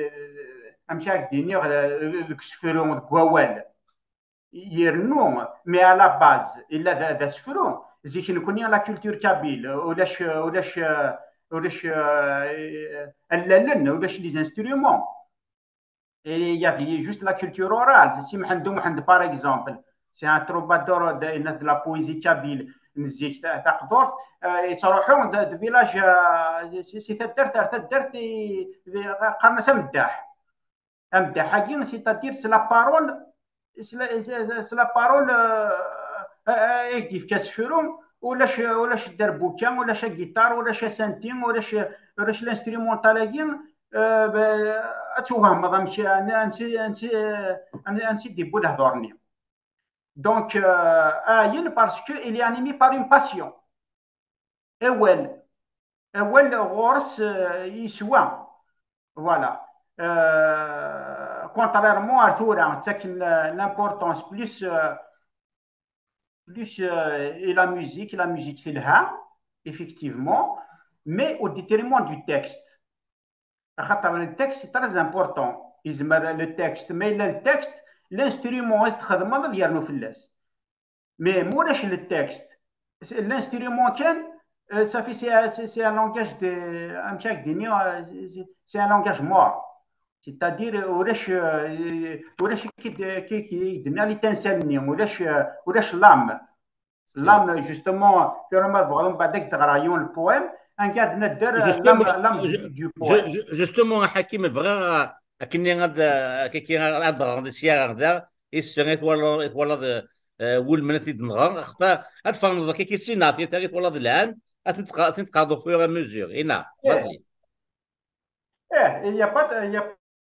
amek ara k-d-iniɣ, euh, deg usefru, deg wawal. Yernu, mais à la base, illa d, d asefru. Zik nekni, la culture kabyle, ulac, ulac, euh, ulac, euh, allalen, ulac les instruments. Et il y avait juste la culture orale. Si Mḥend Umḥend, par exemple, c'est un troubadour de, de la poésie kabyle, n zik, ta-, taqburt, euh, yettruḥu de, de village, euh, si, si taddart ar taddart, i, i, qqaren-as ameddaḥ. Ameddaḥ-agi, c'est-à-dire, c'est la parole, c'est la, c'est, c'est la parole, euh, euh, euh, i d-yefka asefru, ulac, ulac dderbuka, ulac agiṭar, ulac asanti, ulac, ulac l'instrumental-agi, euh, ben, ad twehmeḍ amek, ansi, ansi, ansi, ansi d-yewwi lehdur-nni. Donc, euh, ayen, parce que il est animé par une passion. Awal, awal ɣur-s, euh, yeswa. Voilà. Euh, contrairement à tura, ttaken, euh, l'importance plus, euh, plus, euh, et la musique, la musique telha, effectivement, mais au détriment du texte. Axaṭer le texte, c'est très important. Yezmer le texte, ma yella le texte, l'instrument i s-txedmeḍ ad yernu fell-as. Mais ma ulac le texte, c'est l'instrument kan, euh, ça fait, c'est, c'est, c'est un langage de, amek ara k-d-iniɣ, euh, c'est, c'est un langage mort. C'est-à-dire, ulac, euh, ulac ki d-, ki, ki d-nniɣ les étincelles-nni, ulac, euh, ulac l'âme. L'âme, justement, tura ma tebɣiḍ, mbeɛd ad k-d-ɣreɣ yiwen le poème, anga ad nadder, euh, l'âme, l'âme du, du poème. Justement, a Ḥakim, bɣiɣ, euh, akken ad, euh, akken ad ɣreɣ di sya ɣer da, isefra i twalaḍ, i twalaḍ, euh, euh, wulmen ad t-id-nɣer, axaṭer ad tferneḍ akka ki sin, tafat i twalaḍ lhan, ad tent-tqa-, ad tent-tqaḍeḍ au fur et à mesure. Ina, vas-y. Eh, il y a pas de, il y a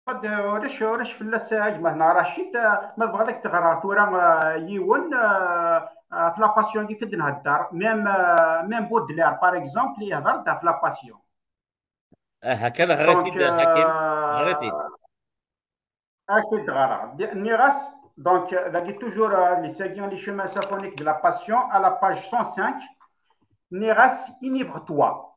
pas de, ulac, ulac fell-as, a gma-tneɣ Racid, euh, ma tebɣiḍ ad k-d-ɣreɣ tura, euh, yiwen, euh, ɣef la passion-agi i d-nhedder. Même, euh, même Baudelaire, par exemple, yehder-d ɣef la passion. Aha, kan ɣer-it-id, donc, a Ḥakim, euh, ɣer-it-id. Ad k-id-ɣreɣ. Di-, nniɣ-as, donc, euh, dagi toujours, euh, les, sagi, les chemins symphoniques de la passion, à la page cent cinq, nniɣ-as, enivre-toi.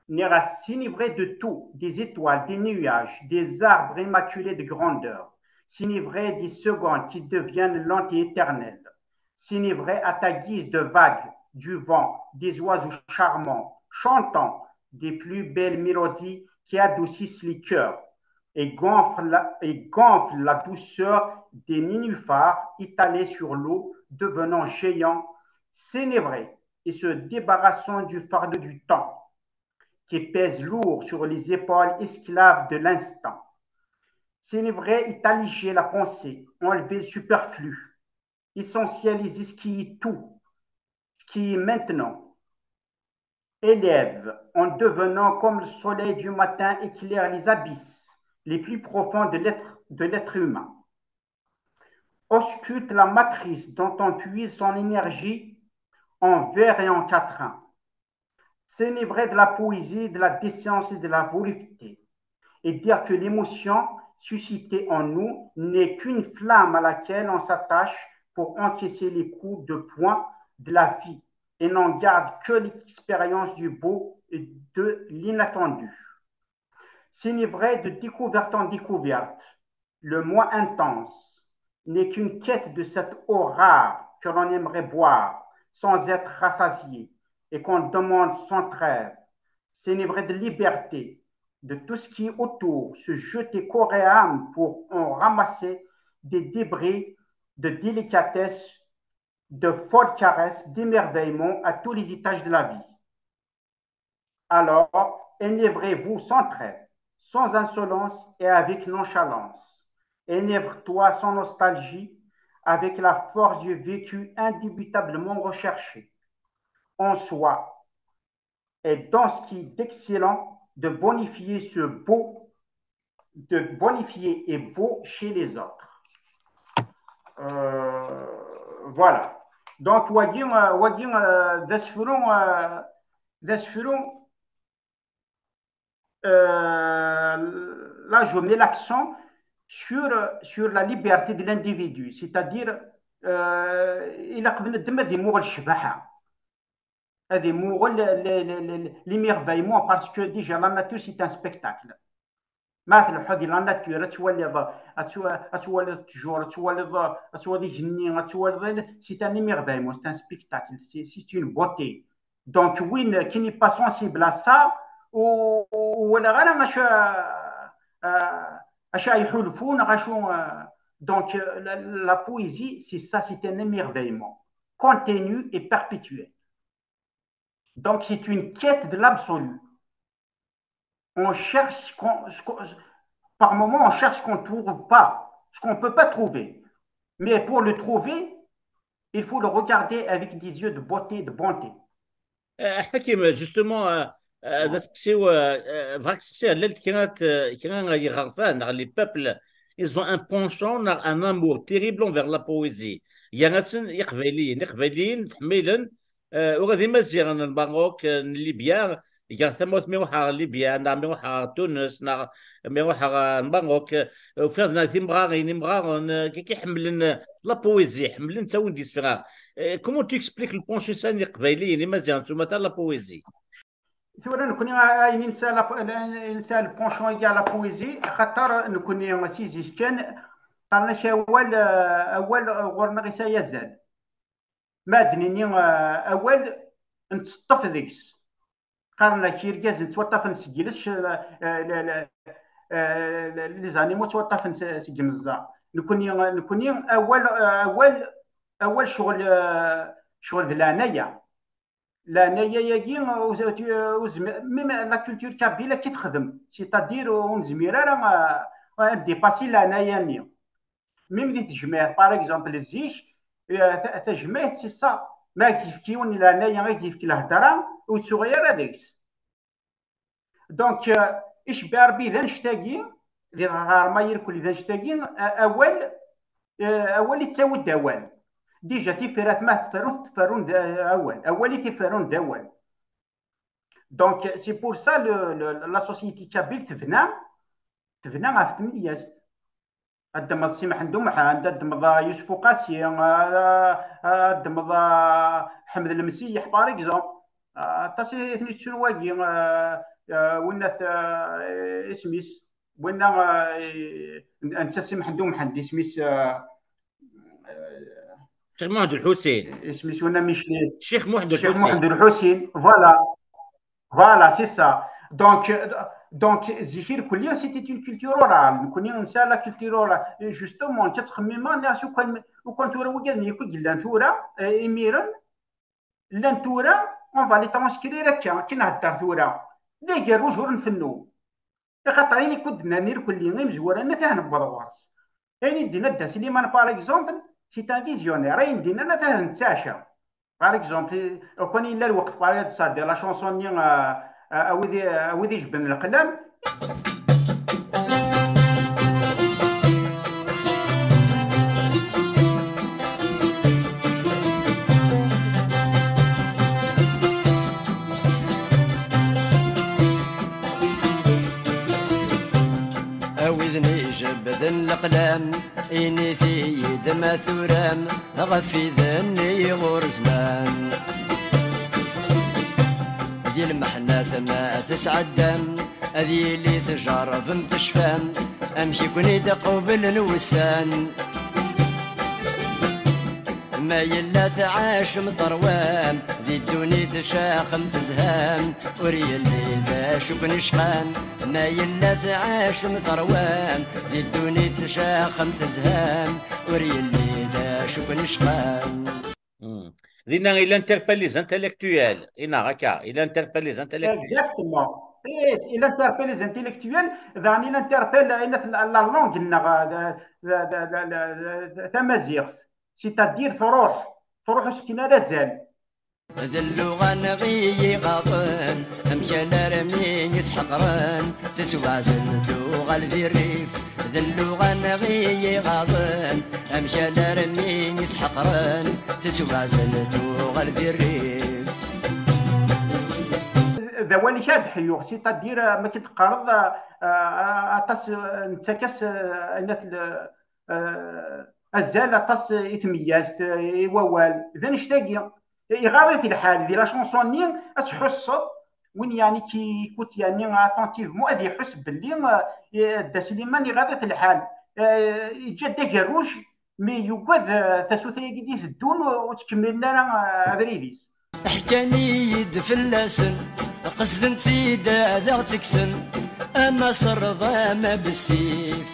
Nniɣ-as, s'enivrer de tout, des étoiles, des nuages, des arbres immaculés de grandeur, s'enivrer des secondes qui deviennent lentes et éternelles, s'enivrer à ta guise de vagues, du vent, des oiseaux charmants, chantant des plus belles mélodies qui adoucissent les cœurs et gonflent la, et gonflent la douceur des nénuphars étalés sur l'eau, devenant géants, s'enivrer et se débarrassant du fardeau du temps qui pèse lourd sur les épaules esclaves de l'instant. S'enivrer et alléger la pensée, enlever le superflu, essentialiser ce qui est tout, ce qui est maintenant. Élève en devenant comme le soleil du matin éclaire les abysses les plus profonds de l'être, de l'être humain. Ausculte la matrice dont on puise son énergie en vers et en quatrains. S'enivrer de la poésie, de la décence et de la volupté, et dire que l'émotion suscitée en nous n'est qu'une flamme à laquelle on s'attache pour encaisser les coups de poing de la vie, et n'en garde que l'expérience du beau et de l'inattendu. S'enivrer de découverte en découverte, le moins intense, n'est qu'une quête de cette eau rare que l'on aimerait boire sans être rassasié et qu'on demande sans trêve. S'enivrer de liberté, de tout ce qui est autour, se jeter corps et âme pour en ramasser des débris de délicatesse, de folles caresses, d'émerveillement à tous les étages de la vie. Alors, enivrez-vous sans trêve, sans insolence et avec nonchalance. Enivre-toi sans nostalgie, avec la force du vécu indubitablement recherché en soi et dans ce qui est d'excellent, de bonifier ce beau, de bonifier et beau chez les autres. Euh, voilà. Donc, wagi, euh, wagi, euh, d asefru, euh, d asefru, euh, là, je mets l'accent sur, sur la liberté de l'individu, c'est-à-dire, euh, ilaq bnadem ad imuɣel ccbaḥa, ad imuɣel l-, l-, l-, l-, l'émerveillement, parce que déjà la nature, c'est un spectacle. Ma tleḥḥuḍ di la nature, ad twaliḍ, ad twa-, ad twaliḍ ttjur, ad twaliḍ, ad twaliḍ igenni, ad twaliḍ, c'est un émerveillement, c'est un spectacle, c'est, c'est une beauté. Donc, win qui n'est pas sensible à ça, ou, ou, ou, euh, euh, donc, euh, la, la poésie, c'est ça, c'est un émerveillement continu et perpétuel. Donc, c'est une quête de l'absolu. On cherche ce qu'on, ce qu'on- Par moment, on cherche ce qu'on ne trouve pas, ce qu'on ne peut pas trouver. Mais pour le trouver, il faut le regarder avec des yeux de beauté, de bonté. Euh, Hakim, justement, euh, euh, d aseqsi-w, euh, euh, bɣiɣ ad k-sqsiɣ, llant kra n, kra n yiɣerfan, neɣ les peuples, ils ont un penchant, neɣ un amour terrible envers la poésie. Gar-asen Iqbayliyen. Iqbayliyen ttḥemmilen, euh, ula d Imaziɣen n Lmerruk, euh, n Libya, gar tamawt mi ruḥeɣ Libya, neɣ mi ruḥeɣ Tunes, neɣ mi ruḥeɣ, euh, Lmerruk, euh, ufiɣ dinna timɣarin, imɣaren, euh, kiki ḥemmlen, euh, la poésie, ḥemmlen ttawin-d isefra. Euh, comment tu expliques le penchant-a n Iqbayliyen, Imaziɣen s umata, la poésie? Tura nekni ayen i nesɛa la, nesɛa le penchant-agi à la poésie, axaṭer nekni si zik kan qqaren-ak awal, euh, awal, euh, ɣur-neɣ yesɛa azal. Ma ad d-nini, euh, awal, nettseṭṭef deg-s. Qqaren-ak irgazen ttwaṭṭafen seg yiles, euh, euh, la, la, euh, la, les animaux ttwaṭṭafen s-, seg imeẓẓaɣ. Nekni, nekni awal, euh, awal, awal ccɣel, euh, ccɣel d leɛnaya. Leɛnaya-agi, ur z-, ur z-, même la culture kabyle akka i texdem, c'est-à-dire ur nezmir ara, euh, ad ndipasi leɛnaya-nni. Même di tejmaɛt, par exemple, zik, euh, ta-, tajmaɛt, c'est ça. Ma ak-d-yefk yiwen leɛnaya, ak-d-yefk lhedra, ur ttuɣi ara deg-s. Donc, euh, icebbi Ṛebbi d annect-agi, di tɣerma irkel d annect-agi, euh, awal, euh, awal ittawi-d awal. Déjà, tifrat ma tferrunt, tferrun d, euh, awal. Awal i tiferrun d awal. Donc, c'est pour ça le, le, la société kabyle tebna, tebna ɣef tmedyazt. Ad ddmeḍ Si Mḥend Umḥend, ad ddmeḍ Yusef Uqasi, ad, ad ddmeḍ Ḥmed Lemseyyeḥ, par exemple. Aṭas i ten-yettun wagi, winna t-, isem-is, winna, netta Si Mḥend Umḥend, isem-is, Cheikh Mohamed Lḥusin. Isem-is winna Michel. Cheikh Mohamed Lḥusin. Cheikh Mohamed Lḥusin, voilà. Voilà, c'est ça. Donc, euh, donc, zik irkelli, c'était une culture orale. Nekkni nesɛa la culture orale. Et justement, nekk ttxemmimeɣ, nniɣ-as, ukan, ukan tura wigad-nni akk i yellan tura, euh, imiren, llan tura, on va les transcrire akka, akken nhedder tura. D agerruj ur nfennu. Axaṭer ayen i k-d-nnan irkelli imezwura-nni, atah newweḍ ɣur-s. Ayen i d-yenna Dda Sliman, par exemple, c'est un visionnaire. Ayen d-yenna, atah nettɛaca. Par exemple, ukan yella lweqt, par exemple, ad d-sɛeddi la chanson-nni, euh, euh, a wid i, a wid ijebden leqlam. A widen ijebbden leqlam, init-iyi-d ma turam ɣef idenni ɣur zman. Di lmeḥnat ma tesɛeddam, ad yili tjerrbem tecfam, amek i ken-id-qublen wussan. Ma yella tɛacem terwam, di ddunit caxem tezham, ur yelli d acu ken-icqan. Ma yella tɛacem terwam, di ddunit caxem tezham, ur yelli d acu ken-icqan. Hmm. Dinna, il interpelle les intellectuels. Ina, akka, il interpelle les intellectuels. Exactement. Eh, il interpelle les intellectuels, daɣen il interpelle, eh, la, la langue-nneɣ, eh, d, d, d, d, d, tamaziɣt. C'est-à-dire truḥ, truḥ ur s-fkin ara azal. D lluɣa-nneɣ i yi-ɣaḍen, amek alarmi i tt-ḥeqren, tettwaɛzel tuɣal di rrif. D lluɣa-nneɣ i yi-ɣaḍen, amek alarmi i tt-ḥeqren, tettwaɛzel tuɣal di rrif. D awal-ik ad ḥeyuɣ, c'est-à-dire, euh, ma k-d-teqqareḍ, euh, euh, aṭas, euh, nettak-as, euh, ayen at l-, euh, azal aṭas i tmeyyazt, i wawal. D annect-agi. Iɣaḍ-it lḥal, di la chanson-nni ad tḥusseḍ, win yeɛni qui écoute yeɛni attentivement, ad iḥuss belli, euh, Dda Sliman iɣaḍ-it lḥal. Euh, iǧǧa-d agerruj, mi yugad, euh, tasuta-agi d-iteddun ur ttkemmilen ara, euh, abrid-is. Ḥkan-iyi-d fell-asen, qesden-tt-id ad aɣ-tt-kksen, ama s rrḍa ama bessif.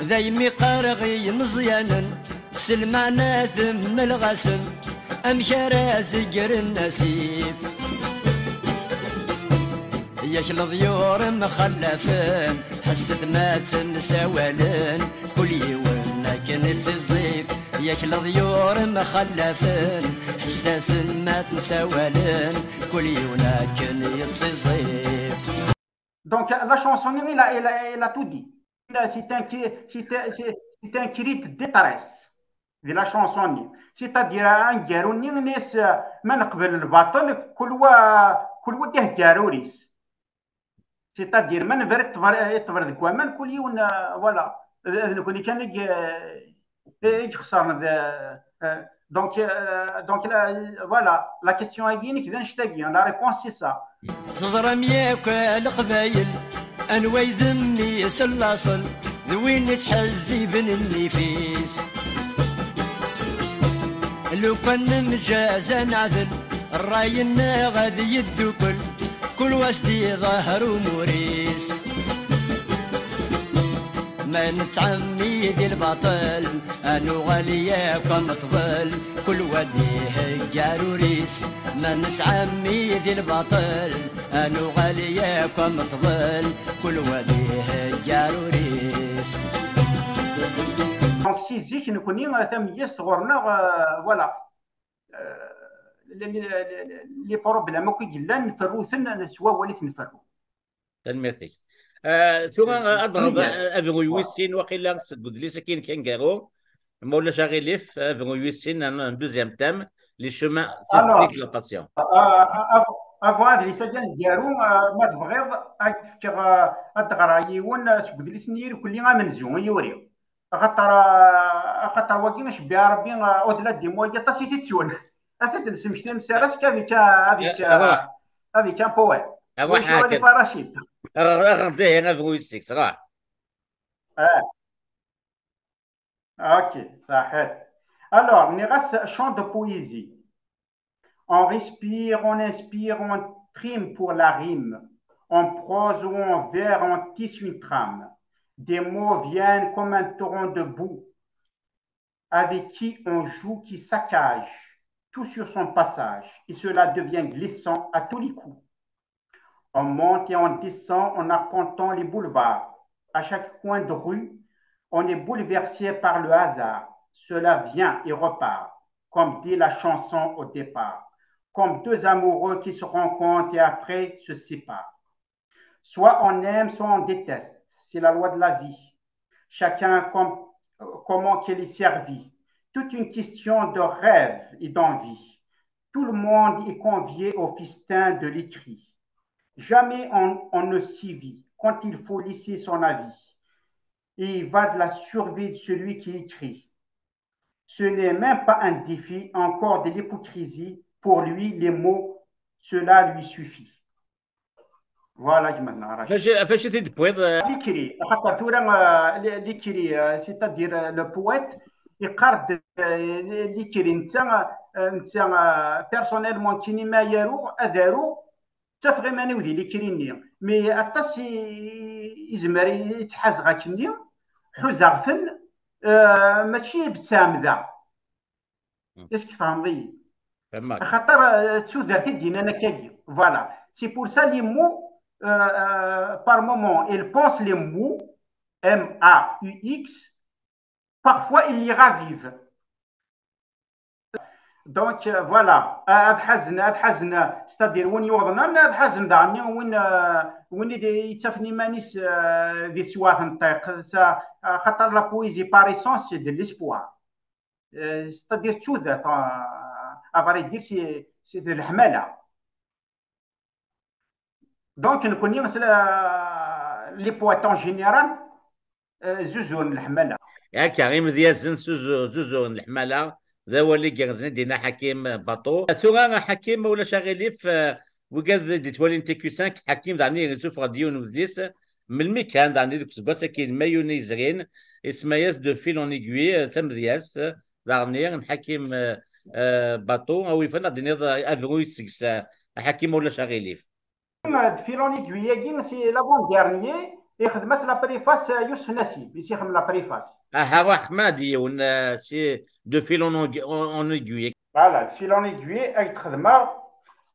Daymi qqareɣ i yimeẓyanen, s lmeɛna temmelɣ-asen, amek ara zegren asif. Yak leḍyur mxallafen, ḥesset ma ttemsawalen, kul yiwen akken ittiẓẓif. Yak leḍyur mxallafen, ḥesset-asen ma ttemsawalen, kul yiwen akken yettiẓẓif. Donc la chanson, il a, il a, il a tout dit. C'est un, cri- c'est un, c'est- c'est un cri de détresse de la chanson. C'est-à-dire, aneggaru-nni, ma neqbel lbaṭel, kul wa, kul wa d aheggari-s. C'est-à-dire, ma nebra i ṭṭber, i ṭṭber deg waman, kul yiwen, euh, voilà. D d nekkni kan i, i ixesren. D, euh, donc, euh, donc la, voilà, la question-agi-inek d annect-agi, la réponse c'est ça. Teẓram yakk a leqbayel, anwa i d mmi-s n laṣel, d win ittḥezziben nnif-is. Lukan nemǧaz ad neɛdel, ṛṛay-nneɣ ad yeddukel, kul wa s-d-iḍher umur-is. Ma nettɛemmid i lbaṭel, ad nuɣal yakk am ṭṭbel, kul wa d iheggi arur-is. Ma nettɛemmid i lbaṭel, ad nuɣal yakk am ṭṭbel, kul wa d iheggi arur-is. Donc si zik nekni, tameyyazt ɣur-neɣ, euh, voilà, euh, les, les, les, les problèmes akk i yellan nferru-ten s wawal i t-nferru. Tanemmirt-ik. Ah, tura ad ɣreḍ abruy wis sin, waqila seg udlis-agi n Kangaroo, ma ulac aɣilif, abruy wis sin, un deuxième thème, les chemins Alors, de la passion. Ah, ah, avant adlis-agi aneggaru, ah, ma tebɣiḍ, ad k-fkeɣ, ah, ad d-ɣreɣ yiwen, ah, seg udlis n yirkelli amenzu i yuri. Axaṭer, ah, axaṭer wagi acebbiɛ Rebbi, ah, au-delà des mots, aṭas i t-ittun. Ad t-id-nesmekti nessaras avec un, avec, ah, avec un poème. Arwaḥ akken. Rachid. Aɣ-, aɣ-, aɣ-, aɣ-, aɣ-, aɣ-, aɣ-, aɣ-, Ah. Ok, ça aide. Alors, on ira chant de poésie. On respire, on inspire, on trime pour la rime. On prose ou on vers, on tisse une trame. Des mots viennent comme un torrent de boue, avec qui on joue, qui saccage tout sur son passage, et cela devient glissant à tous les coups. On monte et on descend en arpentant les boulevards. À chaque coin de rue, on est bouleversé par le hasard. Cela vient et repart, comme dit la chanson au départ, comme deux amoureux qui se rencontrent et après se séparent. Soit on aime, soit on déteste. C'est la loi de la vie. Chacun comme, comment qu'il est servi. Toute une question de rêve et d'envie. Tout le monde est convié au festin de l'écrit. Jamais on, on ne sévit quand il faut laisser son avis. Et il va de la survie de celui qui écrit. Ce n'est même pas un défi, encore de l'hypocrisie. Pour lui, les mots, cela lui suffit. Voilà, gma-tneɣ Racid. Faci, faci t-id-tewwiḍ? Likri, axaṭer tura, ah, li-, Likri, ah, c'est-à-dire, ah, le poète, iqqar-d, ah, li-, Likri, netta, ah, netta, ah, personnellement, kini ma yaru, ad aru, ttafeɣ iman-iw di Likri-nni. Mais aṭas i, i izmer i, i ttḥazeɣ akkenni, ḥuzaɣ-ten, ah, mačči d ttɛemda. Est-ce que tfehmeḍ-iyi? Fehmeɣ. Axaṭer, euh, d tudert i d-yennan akkagi. Voilà. C'est pour ça les mots, euh, euh, par moment, il pense les mots, M A U X, parfois il les ravive. Donc, euh, voilà. Euh, ad ḥazen, ad ḥazen, c'est-à-dire win yuḍnen, ad ḥazen daɣen win, euh, win i d-, yettafen iman-is, euh, di teswiɛt n ṭṭiq. Ça, euh, xaṭer la poésie par essence, c'est de l'espoir. Euh, c'est-à-dire d tudert, euh, à vrai dire, c'est, c'est de leḥmala. Donc, nekkni, c'est la, les poètes en général, euh, zuzuren leḥmala. Akka, imedyazen zuzu-, zuzuren leḥmala, d awal igerrzen i d-yenna Ḥakim Baṭu. Tura, Ḥakim, ma ulac aɣilif, euh, wigad i d-ittwalin T Q cinq, Ḥakim daɣen yessufeɣ-d yiwen n udlis, melmi kan, daɣen deg useggas-agi n mayu-nni yezrin, isemma-yas De fil en aiguille, d tamedyazt, daɣen n Ḥakim, euh, euh, bateau, a wi yufan ad d-tiniḍ, euh, abru seg-s, euh, a Ḥakim, ma ulac aɣilif. De fil en aiguille-agi, c'est l'avant-dernier, ixdem-as la préface, euh, Yousef Nassib, i s-ixdem la préface. Aha, ruḥ ma d yiwen, euh, c'est de fil en, en, en aiguille. Voilà, de fil en aiguille, ay t-xedmeɣ.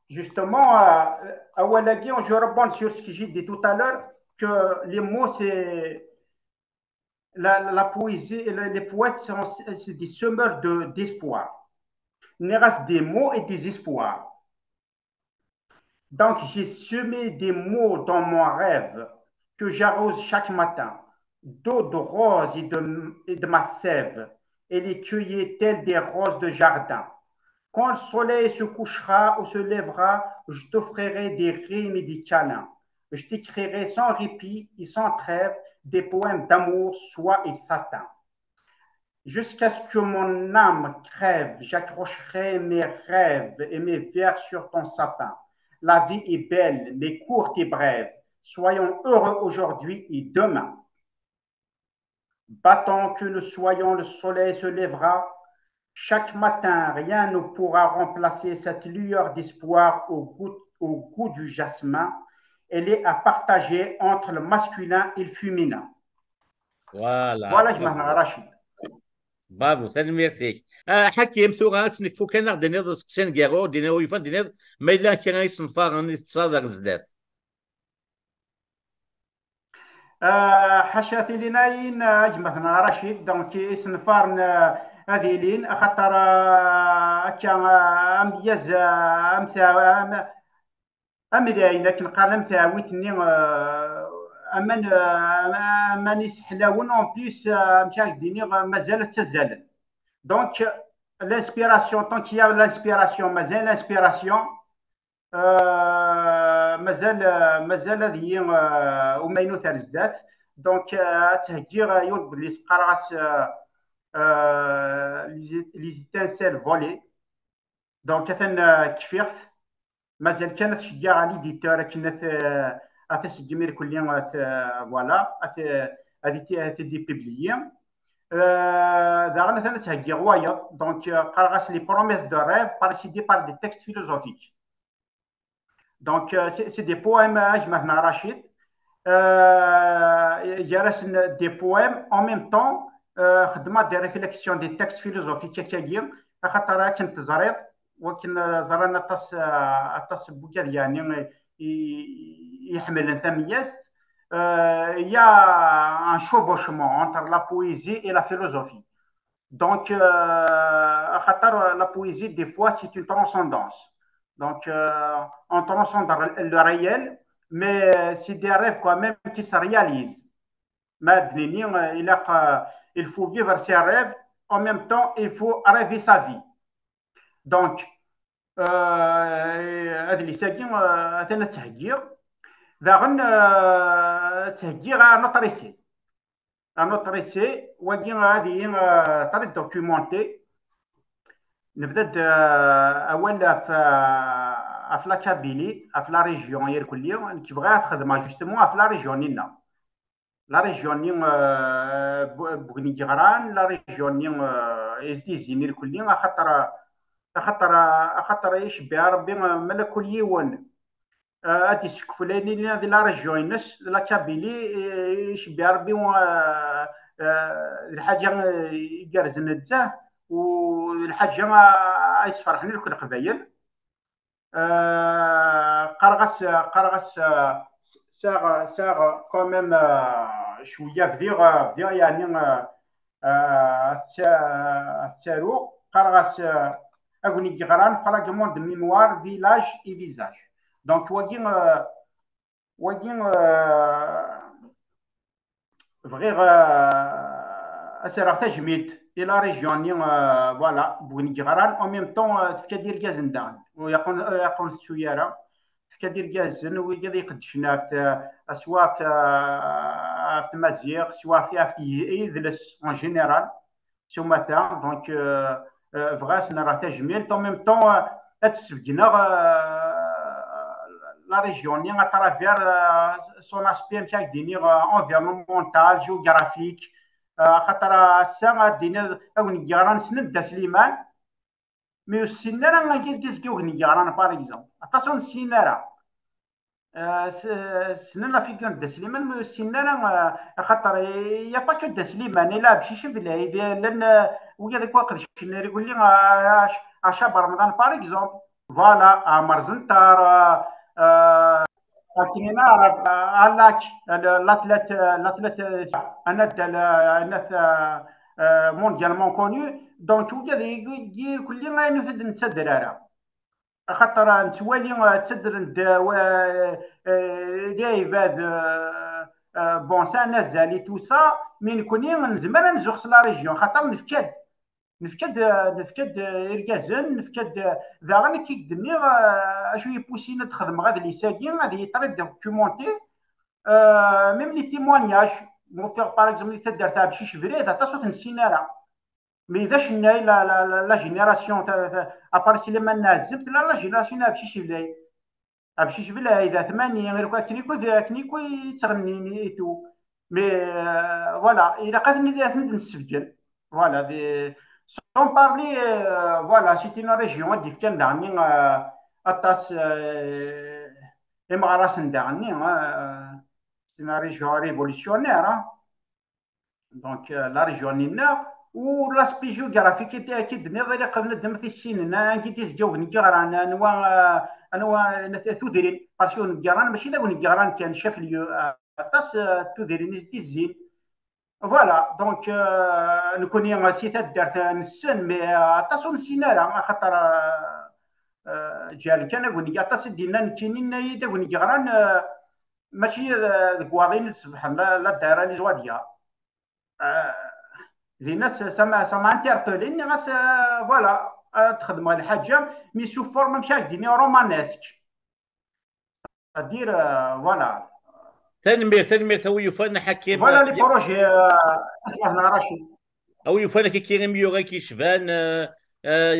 Justement, euh, awal-agi, je rebondis sur ce que j'ai dit tout à l'heure, que les mots, c'est la, la poésie, et le- les poètes sont, c'est des semeurs de, d'espoir. Nniɣ-as des mots et des espoirs. Donc, j'ai semé des mots dans mon rêve que j'arrose chaque matin d'eau de rose et de, et de ma sève, et les cueillir telles des roses de jardin. Quand le soleil se couchera ou se lèvera, je t'offrirai des rimes et des câlins. Je t'écrirai sans répit et sans trêve des poèmes d'amour, soie et satin. Jusqu'à ce que mon âme crève, j'accrocherai mes rêves et mes vers sur ton sapin. La vie est belle, mais courte et brève. Soyons heureux aujourd'hui et demain. Battons que nous soyons, le soleil se lèvera. Chaque matin, rien ne pourra remplacer cette lueur d'espoir au goût, au goût du jasmin. Elle est à partager entre le masculin et le féminin. Voilà. Voilà, je m'en Rachid. Bravo, tanemmirt-ik. Ah, Ḥakim, tura ad tt-nekfu kan, ad d-tiniḍ seqsi aneggaru, d-tiniḍ wi yufan, d-tiniḍ ma yella kra isenfaren i tettṣaḍ ar zdat. Ah, ḥaca tilinayin, a gma-tneɣ Rachid, donc isenfaren, ah, ad ilin, axaṭer, ah, akka, ah, amedyaz, ah, am ta-, am-, am dayen, akken qqaren, am teɛwit-nni, ah, aman, ah, aman-is ḥlawen, en plus, ah, amek ara k-d-iniɣ, ah, mazal ad ttazzalen. Donc, l'inspiration, tant qu'il y a l'inspiration, mazal l'inspiration, euh, mazal, euh, mazal ad yi, euh, umaynut ar zdat. Donc, euh, ad theggiɣ, euh, yiwen n wedlis qqareɣ-as, euh, euh, les, les étincelles volées. Donc, atan, euh, kfiɣ-t. Mazal kan ad ceggeɣ à l'éditeur akken ad t-, ad t-iseggem irkelli, ad t-, voilà, ad t-, ad t-, ad t-id-ipubliyi. Euh, daɣen atan ad theggiɣ wayeḍ. Donc, euh, qqareɣ-as les promesses de rêve précédées par des textes philosophiques. Donc, euh, c'est, c'est des poèmes, euh, a gma-tneɣ Rachid. Euh, gar-asen des poèmes, en même temps, euh, xeddmeɣ des réflexions, des textes philosophiques, akkagi, axaṭer akken teẓriḍ, wakken, euh, ẓran aṭas, euh, aṭas n wigad, yeɛni, i, i, iḥemmlen tamedyazt. Euh, il y a un chevauchement entre la poésie et la philosophie. Donc, euh, axaṭer la poésie, des fois, c'est une transcendance. Donc, euh, on transcende le réel, mais c'est des rêves quand même qui se réalisent. Mais, euh, il a, euh, il faut vivre ses rêves, en même temps, il faut rêver sa vie. Donc, euh, adlis-agi, euh, atan ad t-heggiɣ. Daɣen, euh, ad t-heggiɣ un autre essai. Un autre essai, wagi ad yili, euh, très documenté. Nebda-d, euh, awal ɣef, euh, ɣef la Kabylie, ɣef la région irkelli. Nekk bɣiɣ ad xedmeɣ justement ɣef la région-nni-nneɣ. La région-nni, euh, bu-, bugni yeɣran, la région-nni, euh, is-d-izzin irkelli, axaṭer, axaṭer, axaṭer icebbiɛ Rebbi, euh, ma la kul yiwen, euh, ad d-isekfel ayen yellan di la région-ines, la Kabylie, euh, icebbiɛ Rebbi, euh, euh, d lḥaǧa, euh, igerrzen nezzeh, u d lḥaǧa, euh, ay sferḥen akk Leqbayel. Euh, qqareɣ-as, qqareɣ-as, euh, sɛiɣ, sɛiɣ quand même, euh, cwiya bdiɣ, euh, bdiɣ, yeɛni, euh, euh, ad tt-, ad ttaruɣ, qqareɣ-as, euh, ayen i yeɣran Fragment de mémoire, village et visage. Donc, wagi, euh, wagi, euh, bɣiɣ, euh, ad s-rreɣ tajmilt i la région-nni, euh, voilà, bugni yeɣran, en même temps, euh, tefka-d irgazen daɣen, ur yaqun, ur yaqun tettu ara, tefka-d irgazen, wigi ad iqeddcen ɣef t-, soit ɣef, euh, ɣef tmaziɣt, soit ɣef, ɣef yidles en général. S umata, donc, euh, euh, bɣiɣ ad s-rreɣ tajmilt, en même temps, euh, ad d-sbeggneɣ, euh, la région-nni à travers, euh, son aspect, amek ara k-d-iniɣ, euh, environnemental, géographique, euh, axaṭer ass-a ad d-iniɣ ayen i yeɣran ssnen Dda Sliman, mi ur ssinen ara anga i d-izga ugnigger-a, par exemple. Aṭas ur nessin ara. Euh, s- ssnen la figure de Slimane, mais ur ssinen ara, euh, axaṭer il y a pas que de Slimane, il y a Abcic Blay, il y a llan, euh, wiyaḍ akk aqedcen irgulli, euh, Ac- Acab Remḍan, par exemple. Voilà, Ɛmer Zenṭar, euh, euh, Akin Arab, euh, Alak, euh, l'athlète, euh, l'athlète, euh, un athlète, euh, un athlète, euh, euh, mondialement connu. Donc, wiyaḍ irgulli ayen ur t-id-nettadder ara. Axaṭer nettwali, euh, ttadren-d, euh, wa- euh, d aɛibad, euh, euh, bon, s anazal et tout ça, mais nekkni nezmer ad nzuxx s la région, axaṭer nefka-d, nefka-d, euh, nefka-d, euh, irgazen, nefka-d, euh, daɣen, akka i k-d-nniɣ, euh, acu yeppusin ad xedmeɣ adlis-agi, ad yeṭṭer documenté, euh, même les témoignages, ma ufiɣ, par exemple, di taddart Ɛebcic Brid, aṭas ur ten-nessin ara. Mais d acennay, la, la, la, la génération, ta, ta, à part Slimane Nɛezzeb, tella la génération Ɛebcic Blay. Ɛebcic Blay, d atmani, akken akk, akken akk i ttɣennin et tout. Mais, euh, voilà, ilaq ad ten-id, ad ten-id-nessebgen. Voilà, des, sans parler, euh, voilà, c'est une région i d-yefkan daɣen, euh, aṭas, euh, imeɣrasen daɣen, euh, c'est une région révolutionnaire, hein. Donc, euh, la région-nni-nneɣ, u l'aspect géographique i d-, i d-tenniḍ, ilaq ad neddem tissinin, anga i d-izga ugnigger-a, anwa, euh, anwa, euh, tudrin, parce que ugnigger-a mačči d agnigger kan, chef-lieu, euh, aṭas, euh, tudrin i s-d-izzin. Voilà, donc, euh, nekkni, euh, si taddart, euh, nessen, mais, euh, aṭas ur nessin ara, axaṭer, euh, euh, ǧǧan kan agnigger, aṭas i d-yenna nekkini, yenna-yi-d agnigger-a, euh, mačči, euh, deg Waḍin i d-sebḥen, la, la daɛra n Izwadya. Euh, dinna, ça, ça m'a, ça m'a interpellé, nniɣ-as, euh, voilà, ad xedmeɣ lḥaǧa, mais sous forme, amek ara k-d-iniɣ, romanesque. C'est-à-dire, euh, voilà. Tanemmirt, tanemmirt a wi yufan a Ḥakim. Voilà les projets, euh, Racid. A wi yufan akka imyura i k-yecban, euh, euh,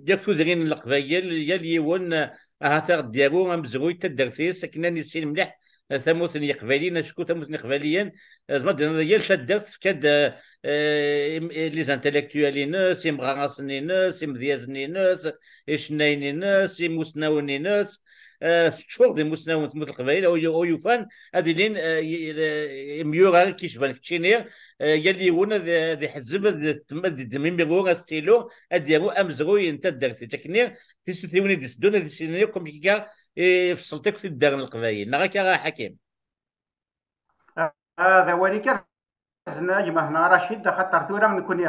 yak tudrin n Leqbayel, yal yiwen, euh, ahat ad aɣ-d-yaru amezruy n taddart-is, akken ad nissin mliḥ, euh, tamurt n Yeqbayliyen, acku tamurt n Yeqbayliyen, euh, tzemreḍ ad d-tiniḍ yal taddart tefka-d, euh, euh, im-, les intellectuels-ines, imɣarasen-ines, imedyazen-ines, icennayen-ines, imusnawen-ines, euh, teččur d imusnawen tmurt n Leqbayel, ur yu-, ur yufan ad ilin, euh, y-, y-, imyura i k-yecban keččini, euh, yal yiwen ad, ad iḥezzeb, ad d-, ad d-iddem imiɣur, astilu, ad d-yaru amezruy n taddart. Akken tisutriwin i d-iteddun, ad issinen akk amek akka i ifṣel akk tiddar n Leqbayel. Neɣ akka, a Ḥakim? Ah, d awal igerrzen, a gma-tneɣ Racid, axaṭer tura nekni,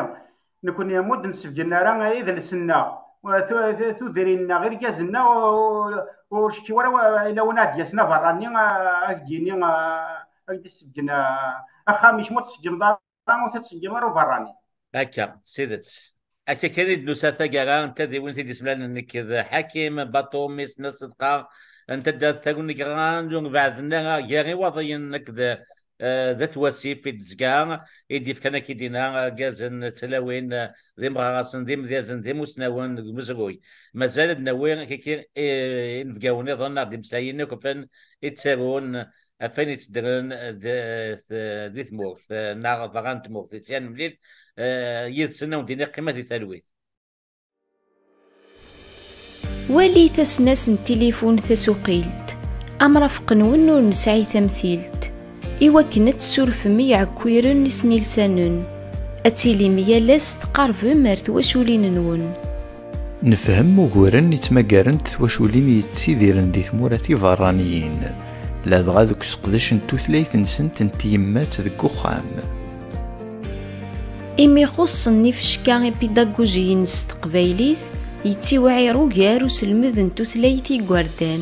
nekni ur d-nessebgen ara idles-nneɣ, tu-, tu-, tudrin-nneɣ, irgazen-nneɣ, ur, ur cettiw ara wa-, ila win ad d-yasen aberrani, a, ad ak-d-yini, a, ad ak-d-issebgen, a, axxam-ik, ma ur t-tṣeggmeḍ ara, ur t-tṣeggem ara uberrani. Akka, s tidet. Akka kan i d-nusa taggara n tadiwin i d-isemlalen nekk d Ḥakim Baṭum, mmi-s n Ṣedqa, n taddart Tagunegran, ur nbeɛden ara gar Iwaḍiyen akked, eh, d At Wasif i d-tezga, i d-yefkan akidina argazen d tlawin, eh, d imɣarasen, d imedyazen, d imusnawen deg umezruy. Mazal ad nawi kiki, eh, inebgawen nniḍen neɣ d imeslayen akk ɣef wayen i ttarun, ɣef wayen itteddren d-, d-, di tmurt, eh, neɣ berra n tmurt. Sya nemlil, eh, yid-sen, ad wen-d-iniɣ qqimet di talwit. Walit asnas n tilifun tasuqilt, amrafeq-nwen ur nesɛi tamtilt, i wakken ad tessurfem iɛekkiren isnilsanen, ad tilim yal ass tqarbem ar twaculin-nwen. Nefhem uguren i ttmagarent twaculin yettidiren di tmura tiberraniyin, ladɣa deg useqdec n tutlayt-nsent n tyemmat deg uxxam. Imi xuṣṣen ifecka ipidagujiyen s teqbaylit, yettiwɛir ugar uselmed n tutlayt igerdan.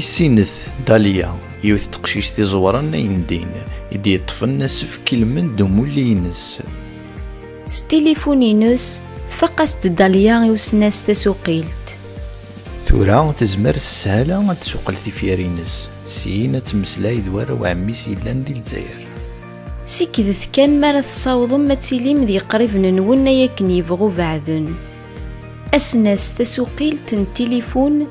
Issinet Dahlia, yiwet n teqcict iẓewren ayendin, i d-yeṭṭfen asefk ilmend d umulli-ines. S tilifun-ines, tfaq-as-d Dahlia i usnas tasuqilt. Tura tezmer s sshala ad tsuqel tifyar-ines, syin ad temmeslay d warraw ɛemmi-s yellan di Lezzayer. Sikdet kan mi ara tessawḍem ad tilim d yeqriben-nwen ay akken yebɣu beɛden. Asnas tasuqilt n tilifun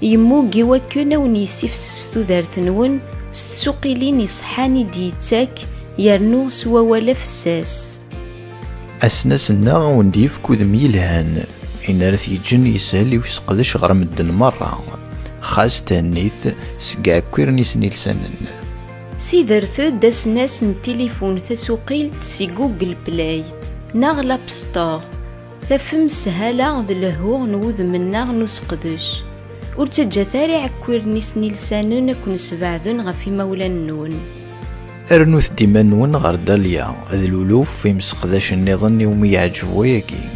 yemmug i wakken ad wen-yessifses tudert-nwen s tsuqilin iṣeḥḥan i d-yettak, yernu s wawal afessas. Asnas-nneɣ ad wen-d-yefk udem yelhan, Ayen ara t-yeǧǧen yeshel i useqdec ɣer medden merra, xas thennit seg iɛekkiren isenilsanen. Sidret-d asnas n tilifun tasuqilt si Google Play neɣ l'App Store. Tafem sshala d lehhu n wudem-nneɣ n useqdec. Ur ttaǧǧat ara iɛekkiren isenilsanen ad ken-sbeɛden ɣef imawlan-nwen. Rnut-d iman-nwen ɣer Dahlia d Luluf imseqdacen nniḍen iwumi yeɛǧeb wayagi.